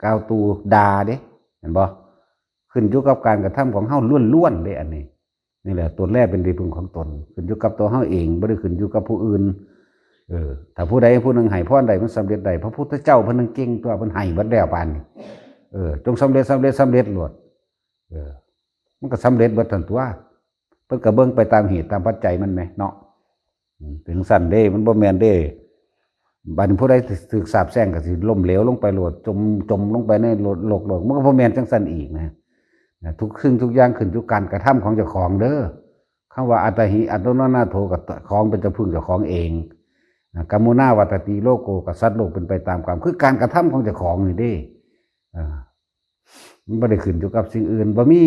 ກ່າວຕູ່ດ່າເດ້ ແມ່ນບໍ່? ຂຶ້ນຢູ່ກັບການກະທຳຂອງເຮົາລ້ວນໆເດ້ ອັນນີ້. ນີ້ແຫຼະ ຕົນແລເປັນທີ່ເພິ່ງຂອງຕົນ ຂຶ້ນຢູ່ກັບຕົວເຮົາເອງ ບໍ່ໄດ້ຂຶ້ນຢູ່ກັບຜູ້ອື່ນ. ເອີ ຖ້າຜູ້ໃດຜູ້ໜຶ່ງໃຫ້ພອນໄດ້ ມັນສຳເລັດໄດ້ ພະພຸດທະເຈົ້າເພິ່ນຍັງເກັ່ງຕົວະ ເພິ່ນໃຫ້ເບິດແລ້ວປານນີ້. ເອີ ຈົ່ງສຳເລັດ ສຳເລັດ ສຳເລັດໂລດ. ເອີ ມັນກໍສຳເລັດເບິດຫັ້ນຕົວະ ເພິ່ນກໍເບິ່ງໄປຕາມເຫດຕາມປັດໄຈມັນແໝ່ເນາະ. ອືມ ເປັນຈັ່ງຊັ້ນເດ້ ມັນບໍ່ແມ່ນເດ້. ບັດນີ້ຜູ້ໃດຖືກສາບແຊ່ງກໍຊິລົ້ມເຫຼວລົງໄປໂລດ ຈົມ ຈົມລົງໄປໃນໂລກໂລກ ມັນກໍບໍ່ແມ່ນຈັ່ງຊັ້ນອີກນະ. ນະ ທຸກສິ່ງທຸກຢ່າງຂຶ້ນຢູ່ການກະທຳຂອງເຈົ້າຂອງເດີ. ຄຳວ່າອັດຕະຫິອັດໂຕນະໂນນາໂຖ ກໍຂອງເປັນເຈົ້າເພິ່ງເຈົ້າຂອງເອງ. ນະ ກຳມຸນາວັດຕະຕິໂລໂກ ກໍສັດໂລກເປັນໄປຕາມກຳ ຄືການກະທຳຂອງເຈົ້າຂອງນີ້ເດ້. ເອີ ມັນບໍ່ໄດ້ຂຶ້ນຢູ່ກັບສິ່ງອື່ນ ບໍ່ມີ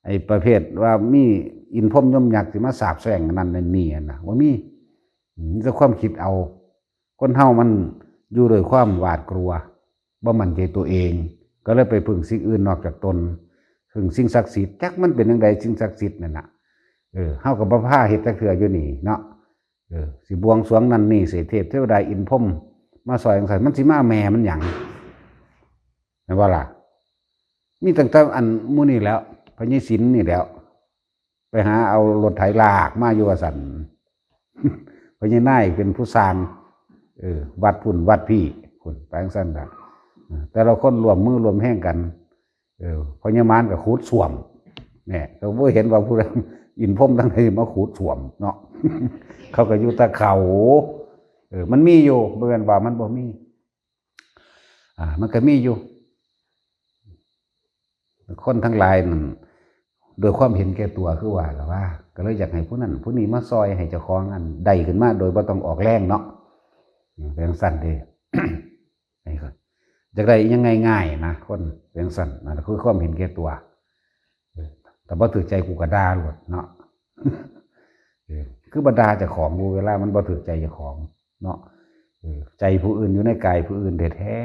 ໄອ້ປະເພດວ່າມີອິນພົມຍົມຍັກຊິມາສາບແຊ່ງອັນນັ້ນອັນນີ້ຫັ້ນນະ ບໍ່ມີ. ມີແຕ່ຄວາມຄິດເອົາ. ຄົນເຮົາມັນຢູ່ດ້ວຍຄວາມຫວາດກົວ ບໍ່ໝັ້ນໃຈຕົວເອງ ກໍເລີຍໄປເພິ່ງສິ່ງອື່ນນອກຈາກຕົນ ເພິ່ງສິ່ງສັກສິດ. ຈັກມັນເປັນຈັ່ງໃດ ສິ່ງສັກສິດນັ້ນນະ ເອີ ເຮົາກໍບໍ່ພາເຮັດຈັກເທື່ອຢູ່ນີ້ເນາະ. ເອີ ຊິບວງສວງນັ້ນນີ້ ໃຫ້ເທບເທວະດາອິນພົມມາຊ່ອຍຈັ່ງຊັ້ນ ມັນຊິມາແມ່ມັນຫຍັງ ແມ່ນບໍ່ລະ? ມີຕັ້ງແຕ່ອັນໝູ່ນີ້ແຫຼ້ວ ພະຍາຍສິນນີ້ແຫຼ້ວ ໄປຫາເອົາລົດໄຖລາກມາຢູ່ວ່າຊັ້ນ. ພະຍາຍນາຍເປັນຜູ້ສ້າງ ເອີ ວັດພຸ້ນວັດພີ້ພຸ້ນ ໄປຈັ່ງຊັ້ນລະ. ເອີ ແຕ່ລະຄົນຮ່ວມມືຮ່ວມແຮງກັນ ເອີ ພະຍາມານກໍຂຸດສ້ວມ ແນ່ ກໍບໍ່ເຫັນວ່າຜູ້ໃດ ອິນພົມທາງໃດມາຂຸດສ້ວມເນາະ. ເຂົາກໍຢູ່ແຕ່ເຂົາ ເອີ ມັນມີຢູ່ ບໍ່ແມ່ນວ່າມັນບໍ່ມີ ອ່າ ມັນກໍມີຢູ່. ຄົນທັງຫຼາຍນັ້ນ ດ້ວຍຄວາມເຫັນແກ່ຕົວ ຄືວ່າລະວ່າ ກໍເລີຍຢາກໃຫ້ຜູ້ນັ້ນຜູ້ນີ້ມາຊ່ອຍໃຫ້ເຈົ້າຂອງອັນໃດຂຶ້ນມາ ໂດຍບໍ່ຕ້ອງອອກແຮງເນາະ. ເປັນຈັ່ງຊັ້ນເດ້. ຢາກໄດ້ອີ່ຫຍັງງ່າຍໆນະ ຄົນເປັນຈັ່ງຊັ້ນ ນັ້ນຄືຄວາມເຫັນແກ່ຕົວ. ເອີ ຖ້າບໍ່ຖືກໃຈກູກໍດ່າໂລດເນາະ. ເອີ ຄືບໍ່ດ່າເຈົ້າຂອງຢູ່ ເວລາມັນບໍ່ຖືກໃຈເຈົ້າຂອງເນາະ. ເອີ ໃຈຜູ້ອື່ນຢູ່ໃນກາຍຜູ້ອື່ນແທ້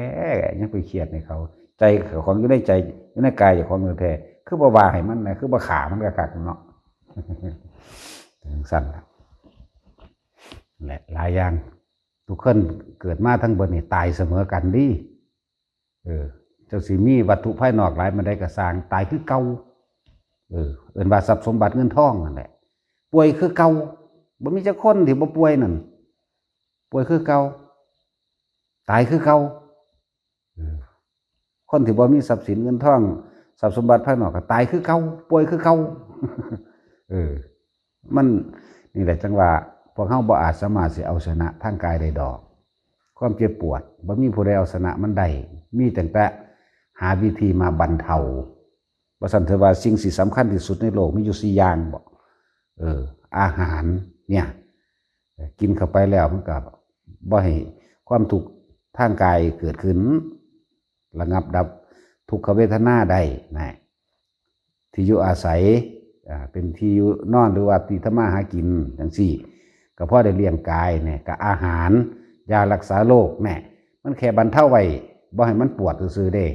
ໆ ຍັງໄປຄຽດໃຫ້ເຂົາ. ໃຈເຈົ້າຂອງຢູ່ໃນໃຈ ຢູ່ໃນກາຍເຈົ້າຂອງແທ້ໆ ຄືບໍ່ວ່າໃຫ້ມັນນະ ຄືບໍ່ຂ້າມັນຄັກໆເນາະ. ຈັ່ງຊັ້ນລະ ແລະ ຫຼາຍຢ່າງ ທຸກຄົນເກີດມາທັງເບິດນີ້ຕາຍສະເໝີກັນເດ້. ເອີ ເຈົ້າຊິມີວັດຖຸພາຍນອກຫຼາຍປານໃດກໍຊ່າງ ຕາຍຄືເກົ່າ. ເອີ ເອີ້ນວ່າຊັບສົມບັດເງິນທອງນັ້ນແຫຼະ ປ່ວຍຄືເກົ່າ. ບໍ່ມີຈັກຄົນທີ່ບໍ່ປ່ວຍນັ້ນ ປ່ວຍຄືເກົ່າ ຕາຍຄືເກົ່າ. ເອີ ຄົນທີ່ບໍ່ມີຊັບສິນເງິນທອງ ຊັບສົມບັດພາຍນອກກໍຕາຍຄືເກົ່າ ປ່ວຍຄືເກົ່າ. ເອີ ມັນ ນີ້ແຫຼະ ຈັ່ງວ່າພວກເຮົາບໍ່ອາດສາມາດຊິເອົາຊະນະທາງກາຍໄດ້ດອກ. ຄວາມເຈັບປວດ ບໍ່ມີຜູ້ໃດເອົາຊະນະມັນໄດ້ ມີຕັ້ງແຕ່ຫາວິທີມາບັນເທົາ. ວ່າຊັ້ນເຖາະ ວ່າສິ່ງທີ່ສຳຄັນທີ່ສຸດໃນໂລກມີຢູ່ສີ່ຢ່າງບໍ? ເອີ ອາຫານເນຍ ກິນເຂົ້າໄປແລ້ວມັນກໍບໍ່ໃຫ້ຄວາມທຸກທາງກາຍເກີດຂຶ້ນ ລະງັບດັບທຸກຂະເວທະນາໄດ້ນະ. ທີ່ຢູ່ອາໄສ ອາ ເປັນທີ່ຢູ່ນອນ ຫຼືວ່າທີ່ທຳມາຫາກິນຈັ່ງຊີ້ ກໍພໍໄດ້ລ້ຽງກາຍແດ່ ກໍອາຫານ ຢາລັກສາໂລກແດ່ ມັນແຄ່ບັນເທົາໄວ້ ບໍ່ໃຫ້ມັນປວດຊື່ໆເດ້.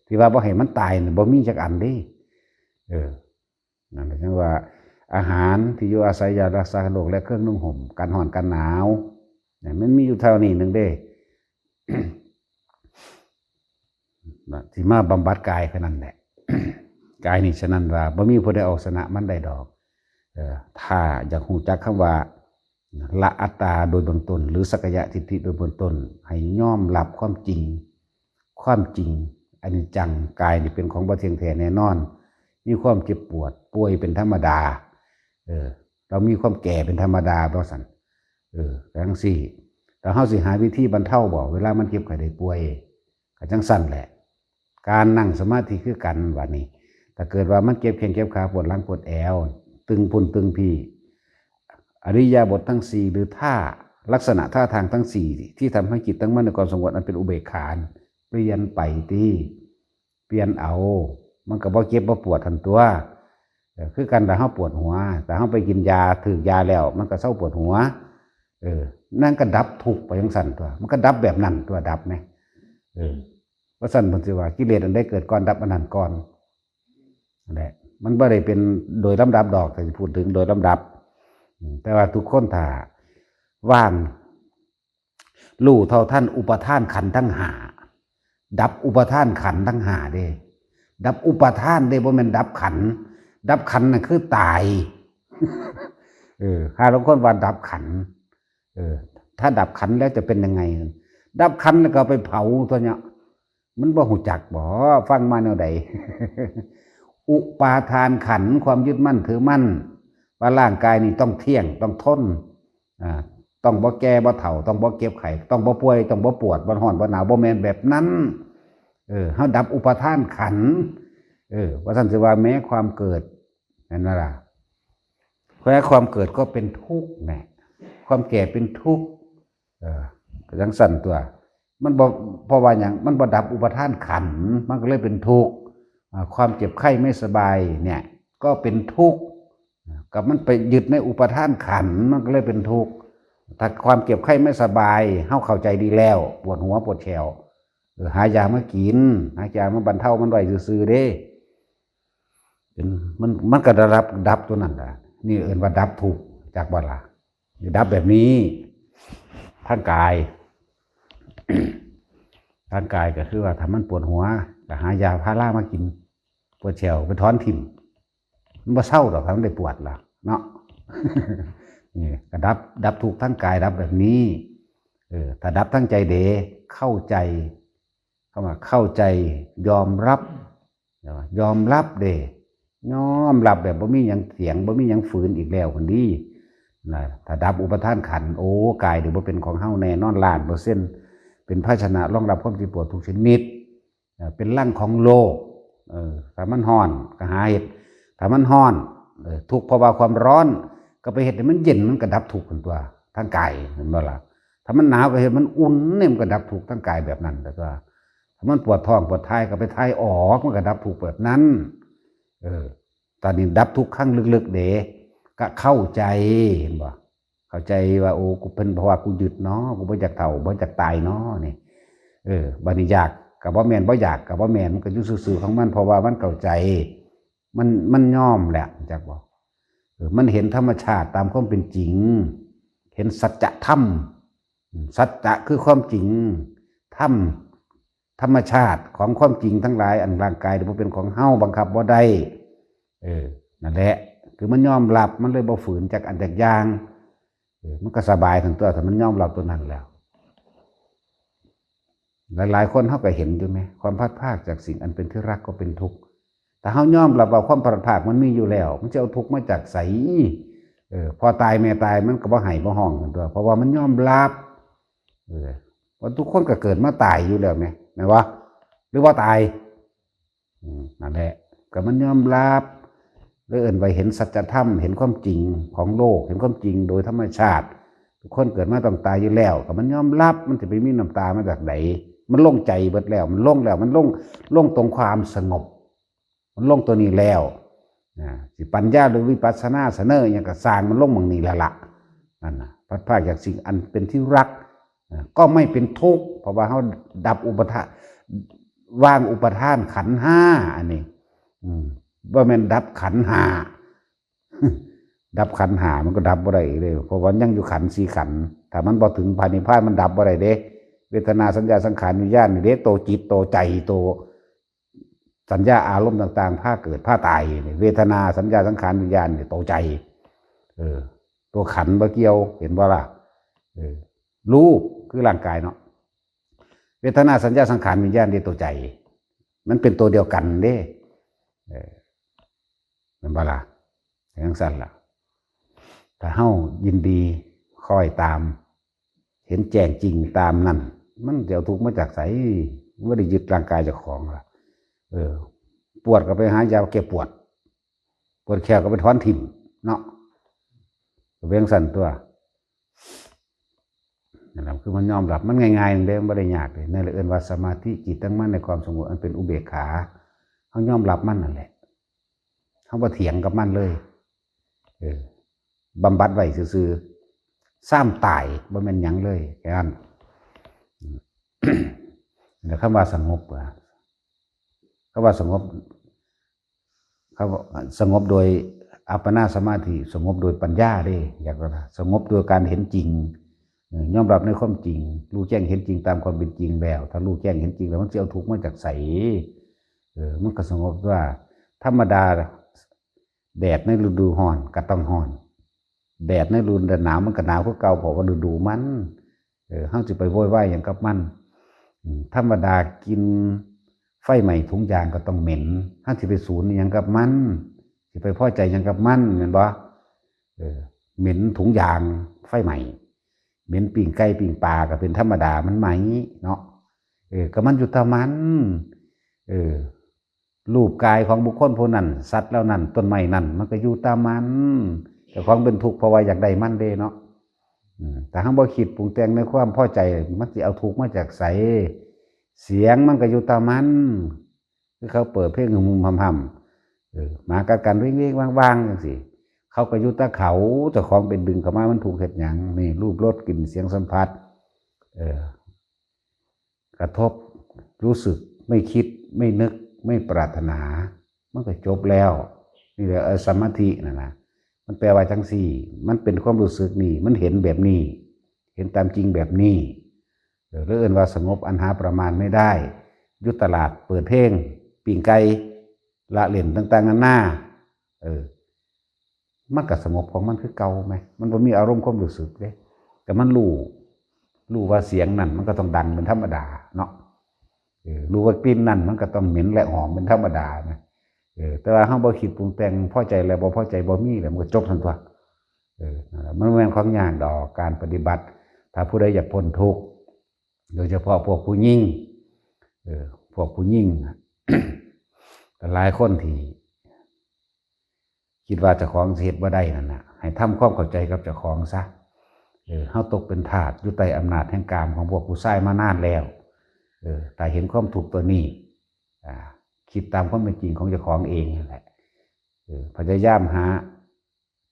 ທີ່ວ່າບໍ່ໃຫ້ມັນຕາຍນີ້ ບໍ່ມີຈັກອັນເດ້. ເອີ ນັ້ນແຫຼະ ຈັ່ງວ່າອາຫານ ທີ່ຢູ່ອາໄສ ຢາລັກສາໂລກ ແລະ ເຄື່ອງນຸ່ງຫົ່ມ ກັນຮ້ອນກັນໜາວ ນີ້ ມັນມີຢູ່ເທົ່ານີ້ໜຶ່ງເດ້ ທີ່ມາບຳບັດກາຍເທົ່ານັ້ນແຫຼະ. ກາຍນີ້ ສະນັ້ນວ່າບໍ່ມີຜູ້ໃດເອົາຊະນະມັນໄດ້ດອກ. ເອີ ຖ້າຢາກຮູ້ຈັກຄຳວ່າລະອັດຕາໂດຍເບື້ອງຕົ້ນ ຫຼື ສັກກາຍະທິດຖິໂດຍເບື້ອງຕົ້ນ ໃຫ້ຍອມຮັບຄວາມຈິງ ຄວາມຈິງ ອະນິດຈັງ ກາຍນີ້ເປັນຂອງບໍ່ທ່ຽງແທ້ແນ່ນອນ ມີຄວາມເຈັບປວດ ປ່ວຍເປັນທຳມະດາ ເອີ ຕ້ອງມີຄວາມແກ່ເປັນທຳມະດາ ວ່າຊັ້ນ. ເອີ ຈັ່ງຊີ້ ແລ້ວເຮົາຊິຫາວິທີບັນເທົາບໍ ເວລາມັນເຈັບໄຂ້ໄດ້ປ່ວຍ? ກໍຈັ່ງຊັ້ນແຫຼະ ການນັ່ງສະມາທິຄືກັນ. ບາດນີ້ ຖ້າເກີດວ່າມັນເຈັບແຂ້ງເຈັບຂາ ປວດຫຼັງປວດແອວ ຕຶງພຸ້ນຕຶງພີ້ ອິລິຍາບົດທັງສີ່ ຫຼື ທ່າ ລັກສະນະທ່າທາງທັງສີ່ ທີ່ທຳໃຫ້ຈິດຕັ້ງໝັ້ນໃນຄວາມສະຫງົບ ອັນເປັນອຸເບກຂາ ປ່ຽນໄປຕິ ປ່ຽນເອົາ ມັນກໍບໍ່ເຈັບບໍ່ປວດຫັ້ນຕົວະ. ເອີ ຄືກັນ ຖ້າເຮົາປວດຫົວ ຖ້າເຮົາໄປກິນຢາ ຖືກຢາແລ້ວ ມັນກໍເຊົາປວດຫົວ. ເອີ ນັ້ນກໍດັບທຸກໄປຈັ່ງຊັ້ນຕົວະ ມັນກໍດັບແບບນັ້ນຕົວະ ດັບແມ. ເອີ ວ່າຊັ້ນເພິ່ນຊິວ່າ ກິເລດອັນໃດເກີດກ່ອນ ດັບອັນນັ້ນກ່ອນ. ນັ້ນແຫຼະ ມັນບໍ່ໄດ້ເປັນໂດຍລຳດັບດອກ ຖ້າຊິພູດເຖິງໂດຍລຳດັບ. ອືມ ແຕ່ວ່າທຸກຄົນຖ້າວາງ ຮູ້ເທົ່າທັນອຸປາທານຂັນທັງຫ້າ ດັບອຸປາທານຂັນທັງຫ້າເດ້ ດັບອຸປາທານເດ້ ບໍ່ແມ່ນດັບຂັນ. ດັບຂັນນັ້ນຄືຕາຍ. ເອີ ຫາລາງຄົນວ່າດັບຂັນ ເອີ ຖ້າດັບຂັນແລ້ວຈະເປັນຍັງໄງ? ດັບຂັນແລ້ວກໍເອົາໄປເຜົາຕົວະເນາະ. ມັນບໍ່ຮູ້ຈັກບໍ? ຟັງມາແນວໃດ? ອຸປາທານຂັນ ຄວາມຍຶດໝັ້ນຖືໝັ້ນ ວ່າຮ່າງກາຍນີ້ຕ້ອງທ່ຽງ ຕ້ອງທົນ ອາ ຕ້ອງບໍ່ແກ່ບໍ່ເຖົ້າ ຕ້ອງບໍ່ເຈັບໄຂ້ ຕ້ອງບໍ່ປ່ວຍ ຕ້ອງບໍ່ປວດ ບໍ່ຮ້ອນ ບໍ່ໜາວ ບໍ່ແມ່ນແບບນັ້ນ. ເອີ ເຮົາດັບອຸປາທານຂັນ ເອີ ວ່າຊັ້ນຊິວ່າ ແມ້ຄວາມເກີດ ແມ່ນບໍ່ລະ? ແມ້ຄວາມເກີດກໍເປັນທຸກແຫຼະ ຄວາມແກ່ເປັນທຸກ. ເອີ ກໍຈັ່ງຊັ້ນຕົວະ ມັນບໍ່ ເພາະວ່າຫຍັງ? ມັນບໍ່ດັບອຸປາທານຂັນ ມັນກໍເລີຍເປັນທຸກ. ອາ ຄວາມເຈັບໄຂ້ໄມ່ສະບາຍເນຍ ກໍເປັນທຸກ ກໍມັນໄປຍຶດໃນອຸປາທານຂັນ ມັນກໍເລີຍເປັນທຸກ. ຖ້າຄວາມເຈັບໄຂ້ໄມ່ສະບາຍ ເຮົາເຂົ້າໃຈດີແລ້ວ ປວດຫົວປວດແຂ້ວ ເອີ ຫາຢາມາກິນ ຫາຢາມາບັນເທົາມັນໄວ້ຊື່ໆເດ້. ເປັນ ມັນ ມັນກໍໄດ້ຮັບ ດັບຕົວນັ້ນລະ ນີ້ເອີ້ນວ່າດັບທຸກ ຈັກບໍ່ລະ? ດັບແບບນີ້ ທາງກາຍ ທາງກາຍກໍຄືວ່າ ຖ້າມັນປວດຫົວ ກໍຫາຢາພາລາມາກິນ ປວດແຂ້ວໄປຖອນຖິ້ມ ມັນບໍ່ເຊົາດອກ ຖ້າມັນໄດ້ປວດລະເນາະ. ນີ້ກໍດັບ ດັບທຸກທາງກາຍ ດັບແບບນີ້. ເອີ ຖ້າດັບທາງໃຈເດ ເຂົ້າໃຈ ຄຳວ່າເຂົ້າໃຈ ຍອມຮັບ ຍອມຮັບເດ້ ຍອມຮັບແບບບໍ່ມີຫຍັງຖຽງ ບໍ່ມີຫຍັງຝືນອີກແລ້ວພຸ້ນເດ. ນະ ຖ້າດັບອຸປາທານຂັນ ໂອ້ ກາຍນີ້ບໍ່ເປັນຂອງເຮົາແນ່ນອນລ້ານເປີເຊັນ ເປັນພາຊະນະຮອງຮັບຄວາມເຈັບປວດທຸກຊະນິດ ເປັນລັງຂອງໂລກ. ເອີ ຖ້າມັນຮ້ອນກໍຫາເຮັດ ຖ້າມັນຮ້ອນ ເອີ ທຸກເພາະວ່າຄວາມຮ້ອນ ກໍໄປເຮັດໃຫ້ມັນເຢັນ ມັນກໍດັບທຸກຫັ້ນຕົວະ ທາງກາຍ ແມ່ນບໍ່ລະ? ຖ້າມັນໜາວກໍເຮັດມັນອຸ່ນ ນີ້ມັນກໍດັບທຸກທາງກາຍແບບນັ້ນແຫຼະຕົວະ. ຖ້າມັນປວດທ້ອງປວດຖ່າຍກໍໄປຖ່າຍອອກ ມັນກໍດັບທຸກແບບນັ້ນ. ເອີ ຕອນນີ້ດັບທຸກຄັ້ງເລິກໆເດ້ ກະເຂົ້າໃຈ ເຫັນບໍ່? ເຂົ້າໃຈວ່າ ໂອ້ ກູ ເພິ່ນ ເພາະວ່າກູຍຶດເນາະ ກູບໍ່ຢາກເຖົ້າ ບໍ່ຢາກຕາຍເນາະ ນີ້. ເອີ ບາດນີ້ຢາກກະບໍ່ແມ່ນ ບໍ່ຢາກກະບໍ່ແມ່ນ ມັນກະຢູ່ຊື່ໆຂອງມັນ ເພາະວ່າມັນເຂົ້າໃຈ ມັນ ມັນຍອມແຫຼະ ຮູ້ຈັກບໍ່? ມັນເຫັນທຳມະຊາດຕາມຄວາມເປັນຈິງ ເຫັນສັດຈະທຳ ສັດຈະຄືຄວາມຈິງ ທຳ ທຳມະຊາດຂອງຄວາມຈິງທັງຫຼາຍ ອັນຮ່າງກາຍບໍ່ເປັນຂອງເຮົາ ບັງຄັບບໍ່ໄດ້ ເອີ ນັ້ນແຫຼະ ຄືມັນຍອມຮັບ ມັນເລີຍບໍ່ຝືນຈັກອັນຈັກຢ່າງ ເອີ ມັນກໍສະບາຍທັງຕົວ ຖ້າມັນຍອມຮັບຕົວນັ້ນແລ້ວ. ຫຼາຍໆຄົນເຮົາກໍເຫັນຢູ່ແມ ຄວາມພັດພາກຈາກສິ່ງອັນເປັນທີ່ຮັກກໍເປັນທຸກ ຖ້າເຮົາຍອມຮັບວ່າຄວາມພັດພາກມັນມີຢູ່ແລ້ວ ມັນຈະເອົາທຸກມາຈາກໃສ? ເອີ ພໍ່ຕາຍແມ່ຕາຍ ມັນກໍບໍ່ໄຫ້ບໍ່ຮ້ອງກັນຕົວະ ເພາະວ່າມັນຍອມຮັບ ເອີ ວ່າທຸກຄົນກໍເກີດມາຕາຍຢູ່ແລ້ວແມ ແມ່ນບໍ່? ຫຼືວ່າຕາຍ? ອືມ ນັ້ນແຫຼະ ກໍມັນຍອມຮັບ ເລີຍເອີ້ນວ່າເຫັນສັດຈະທຳ ເຫັນຄວາມຈິງຂອງໂລກ ເຫັນຄວາມຈິງໂດຍທຳມະຊາດ ທຸກຄົນເກີດມາຕ້ອງຕາຍຢູ່ແລ້ວ ກໍມັນຍອມຮັບ ມັນຊິໄປມີນ້ຳຕາມາຈາກໃດ? ມັນລົງໃຈເບິດແລ້ວ ມັນລົງແລ້ວ ມັນລົງ ລົງຕົງຄວາມສະຫງົບ ມັນລົງຕົວນີ້ແລ້ວ ນະ ຊິປັນຍາ ຫຼື ວິປັດສະນາ ສະເໜີຫຍັງກໍຊ່າງ ມັນລົງໝ່ອງນີ້ແລ້ວລະ ນັ້ນນະ ພັດພາກຈາກສິ່ງອັນເປັນທີ່ຮັກ ນະ ກໍໄມ່ເປັນທຸກ ເພາະວ່າເຮົາດັບອຸປະທານ ວາງອຸປະທານຂັນຫ້າ ອັນນີ້ ອືມ ບໍ່ແມ່ນດັບຂັນຫ້າ ດັບຂັນຫ້າ ມັນກໍດັບບໍ່ໄດ້ເດ້ ເພາະວ່າຍັງຢູ່ຂັນສີ່ຂັນ ຖ້າມັນບໍ່ເຖິງພະນິບພານ ມັນດັບບໍ່ໄດ້ເດ້ ເວທະນາ ສັນຍາ ສັງຂານ ວິນຍານ ນີ້ເດ້ ໂຕຈິດ ໂຕໃຈ ໂຕ ສັນຍາອາລົມຕ່າງໆ ພາເກີດພາຕາຍ ເວທະນາ ສັນຍາ ສັງຂານ ວິນຍານ ນີ້ໂຕໃຈ ເອີ ຕົວຂັນບໍ່ກ່ຽວ ເຫັນບໍ່ລະ? ເອີ ຮູບຄືຮ່າງກາຍເນາະ ເວທະນາ ສັນຍາ ສັງຂານ ວິນຍານ ນີ້ໂຕໃຈ ມັນເປັນໂຕດຽວກັນເດ້ ເອີ ແມ່ນບໍ່ລະ? ຈັ່ງຊັ້ນລະ ຖ້າເຮົາຍິນດີຄ້ອຍຕາມ ເຫັນແຈ້ງຈິງຕາມນັ້ນ ມັນຈະເອົາທຸກມາຈາກໃສ? ມັນບໍ່ໄດ້ຍຶດຮ່າງກາຍເຈົ້າຂອງລະ ເອີ ປວດກໍໄປຫາຢາແກ້ປວດ ປວດແຂ້ວກໍໄປຖອນຖິ້ມເນາະ ກໍເປັນຈັ່ງຊັ້ນຕົວະ ນັ້ນລະ ຄືມັນຍອມຮັບ ມັນງ່າຍໆເດ້ ມັນບໍ່ໄດ້ຍາກເດ້ ນັ້ນລະເອີ້ນວ່າສະມາທິ ຈິດຕັ້ງໝັ້ນໃນຄວາມສະຫງົບອັນເປັນອຸເບກຂາ ເຮົາຍອມຮັບມັນນັ້ນແຫຼະ ເຮົາບໍ່ຖຽງກັບມັນເລີຍ ເອີ ບຳບັດໄວ້ຊື່ໆ ຊ້ຳຕາຍ ບໍ່ແມ່ນຫຍັງເລີຍ ແຄ່ນັ້ນ ແລ້ວຄຳວ່າສະຫງົບ ຄຳວ່າສະຫງົບ ຄຳວ່າສະຫງົບໂດຍອັບປະນາສະມາທິ ສະຫງົບໂດຍປັນຍາເດ້ ຢາກວ່າສະຫງົບໂດຍການເຫັນຈິງ ເອີ ຍອມຮັບໃນຄວາມຈິງ ຮູ້ແຈ້ງເຫັນຈິງຕາມຄວາມເປັນຈິງແລ້ວ ຖ້າຮູ້ແຈ້ງເຫັນຈິງແລ້ວ ມັນຊິເອົາທຸກມາຈາກໃສ? ເອີ ມັນກໍສະຫງົບວ່າ ທຳມະດາ ແດດໃນລະດູຮ້ອນກໍຕ້ອງຮ້ອນ ແດດໃນລະດູໜາວມັນກໍໜາວຄືເກົ່າ ເພາະວ່າລະດູມັນ ເອີ ເຮົາຊິໄປໂວຍວາຍຫຍັງກັບມັນ? ອືມ ທຳມະດາກິ່ນໄຟໄໝ້ຖົງຢາງກໍຕ້ອງເໝັນ ເຮົາຊິໄປສູນຫຍັງກັບມັນ? ຊິໄປພໍໃຈຫຍັງກັບມັນ ແມ່ນບໍ່? ເອີ ເໝັນຖົງຢາງໄຟໄໝ້ ເໝັນປີ້ງໄກ່ປີ້ງປາກໍເປັນທຳມະດາ ມັນໄໝ້ເນາະ ເອີ ກໍມັນຢູ່ແຕ່ມັນ ເອີ ຮູບກາຍຂອງບຸກຄົນຜູ້ນັ້ນ ສັດເຫຼົ່ານັ້ນ ຕົ້ນໄມ້ນັ້ນ ມັນກໍຢູ່ຕາມມັນ ເຈົ້າຂອງເປັນທຸກເພາະວ່າຢາກໄດ້ມັນເດ້ເນາະ ອືມ ຖ້າເຮົາບໍ່ຄິດປຸງແຕ່ງໃນຄວາມພໍໃຈ ມັນຊິເອົາທຸກມາຈາກໃສ? ສຽງມັນກໍຢູ່ຕາມມັນ ຄືເຂົາເປີດເພງຫຶ່ມໆຫຳໆ ເອີ ໝາກັດກັນວິງໆຫວ່າງໆ ຈັ່ງຊີ້ ເຂົາກໍຢູ່ແຕ່ເຂົາ ເຈົ້າຂອງໄປດຶງເຂົ້າມາ ມັນທຸກເຮັດຫຍັງ? ນີ້ ຮູບ ລົດ ກິ່ນ ສຽງ ສຳຜັດ ເອີ ກະທົບ ຮູ້ສຶກ ໄມ່ຄິດ ໄມ່ນຶກ ໄມ່ປາດຖະໜາ ມັນກໍຈົບແລ້ວ. ນີ້ແຫຼະ ເອີ ສະມາທິນັ້ນນະ ມັນແປວ່າຈັ່ງຊີ້ ມັນເປັນຄວາມຮູ້ສຶກນີ້ ມັນເຫັນແບບນີ້ ເຫັນຕາມຈິງແບບນີ້ ເອີ ຫຼືເອີ້ນວ່າສະຫງົບອັນຫາປະມານໄມ່ໄດ້ ຢູ່ຕະຫຼາດເປີດເພງ ປີ້ງໄກ່ ລະເລ່ນຕ່າງໆນານາ ເອີ ມັນກໍສະຫງົບຂອງມັນຄືເກົ່າແໝ ມັນບໍ່ມີອາລົມຄວາມຮູ້ສຶກເດ້ ແຕ່ມັນຮູ້ ຮູ້ວ່າສຽງນັ້ນມັນກໍຕ້ອງດັງເປັນທຳມະດາເນາະ ເອີ ຮູ້ວ່າກິ່ນນັ້ນມັນກໍຕ້ອງເໝັນ ແລະ ຫອມເປັນທຳມະດານະ ເອີ ແຕ່ວ່າເຮົາບໍ່ຄິດປຸງແຕ່ງ ພໍໃຈແລ້ວ ບໍ່ພໍໃຈບໍ່ມີແລ້ວ ມັນກໍຈົບຊັ້ນຕົວະ ເອີ ນັ້ນລະ ມັນບໍ່ແມ່ນຂອງຍາກດອກ ການປະຕິບັດ ຖ້າຜູ້ໃດຢາກພົ້ນທຸກ ໂດຍສະເພາະພວກຜູ້ຍິງ ເອີ ພວກຜູ້ຍິງ ຫຼາຍຄົນທີ່ ຄິດວ່າເຈົ້າຂອງຊິເຮັດບໍ່ໄດ້ນັ້ນນະ ໃຫ້ທຳຄວາມເຂົ້າໃຈກັບເຈົ້າຂອງຊະ ເອີ ເຮົາຕົກເປັນທາດຢູ່ໃຕ້ອຳນາດແຫ່ງກາມຂອງພວກຜູ້ຊາຍມານານແລ້ວ ເອີ ຖ້າເຫັນຄວາມທຸກຕົວນີ້ ອາ ຄິດຕາມຄວາມເປັນຈິງຂອງເຈົ້າຂອງເອງນັ້ນແຫຼະ ເອີ ພະຍາຍາມຫາ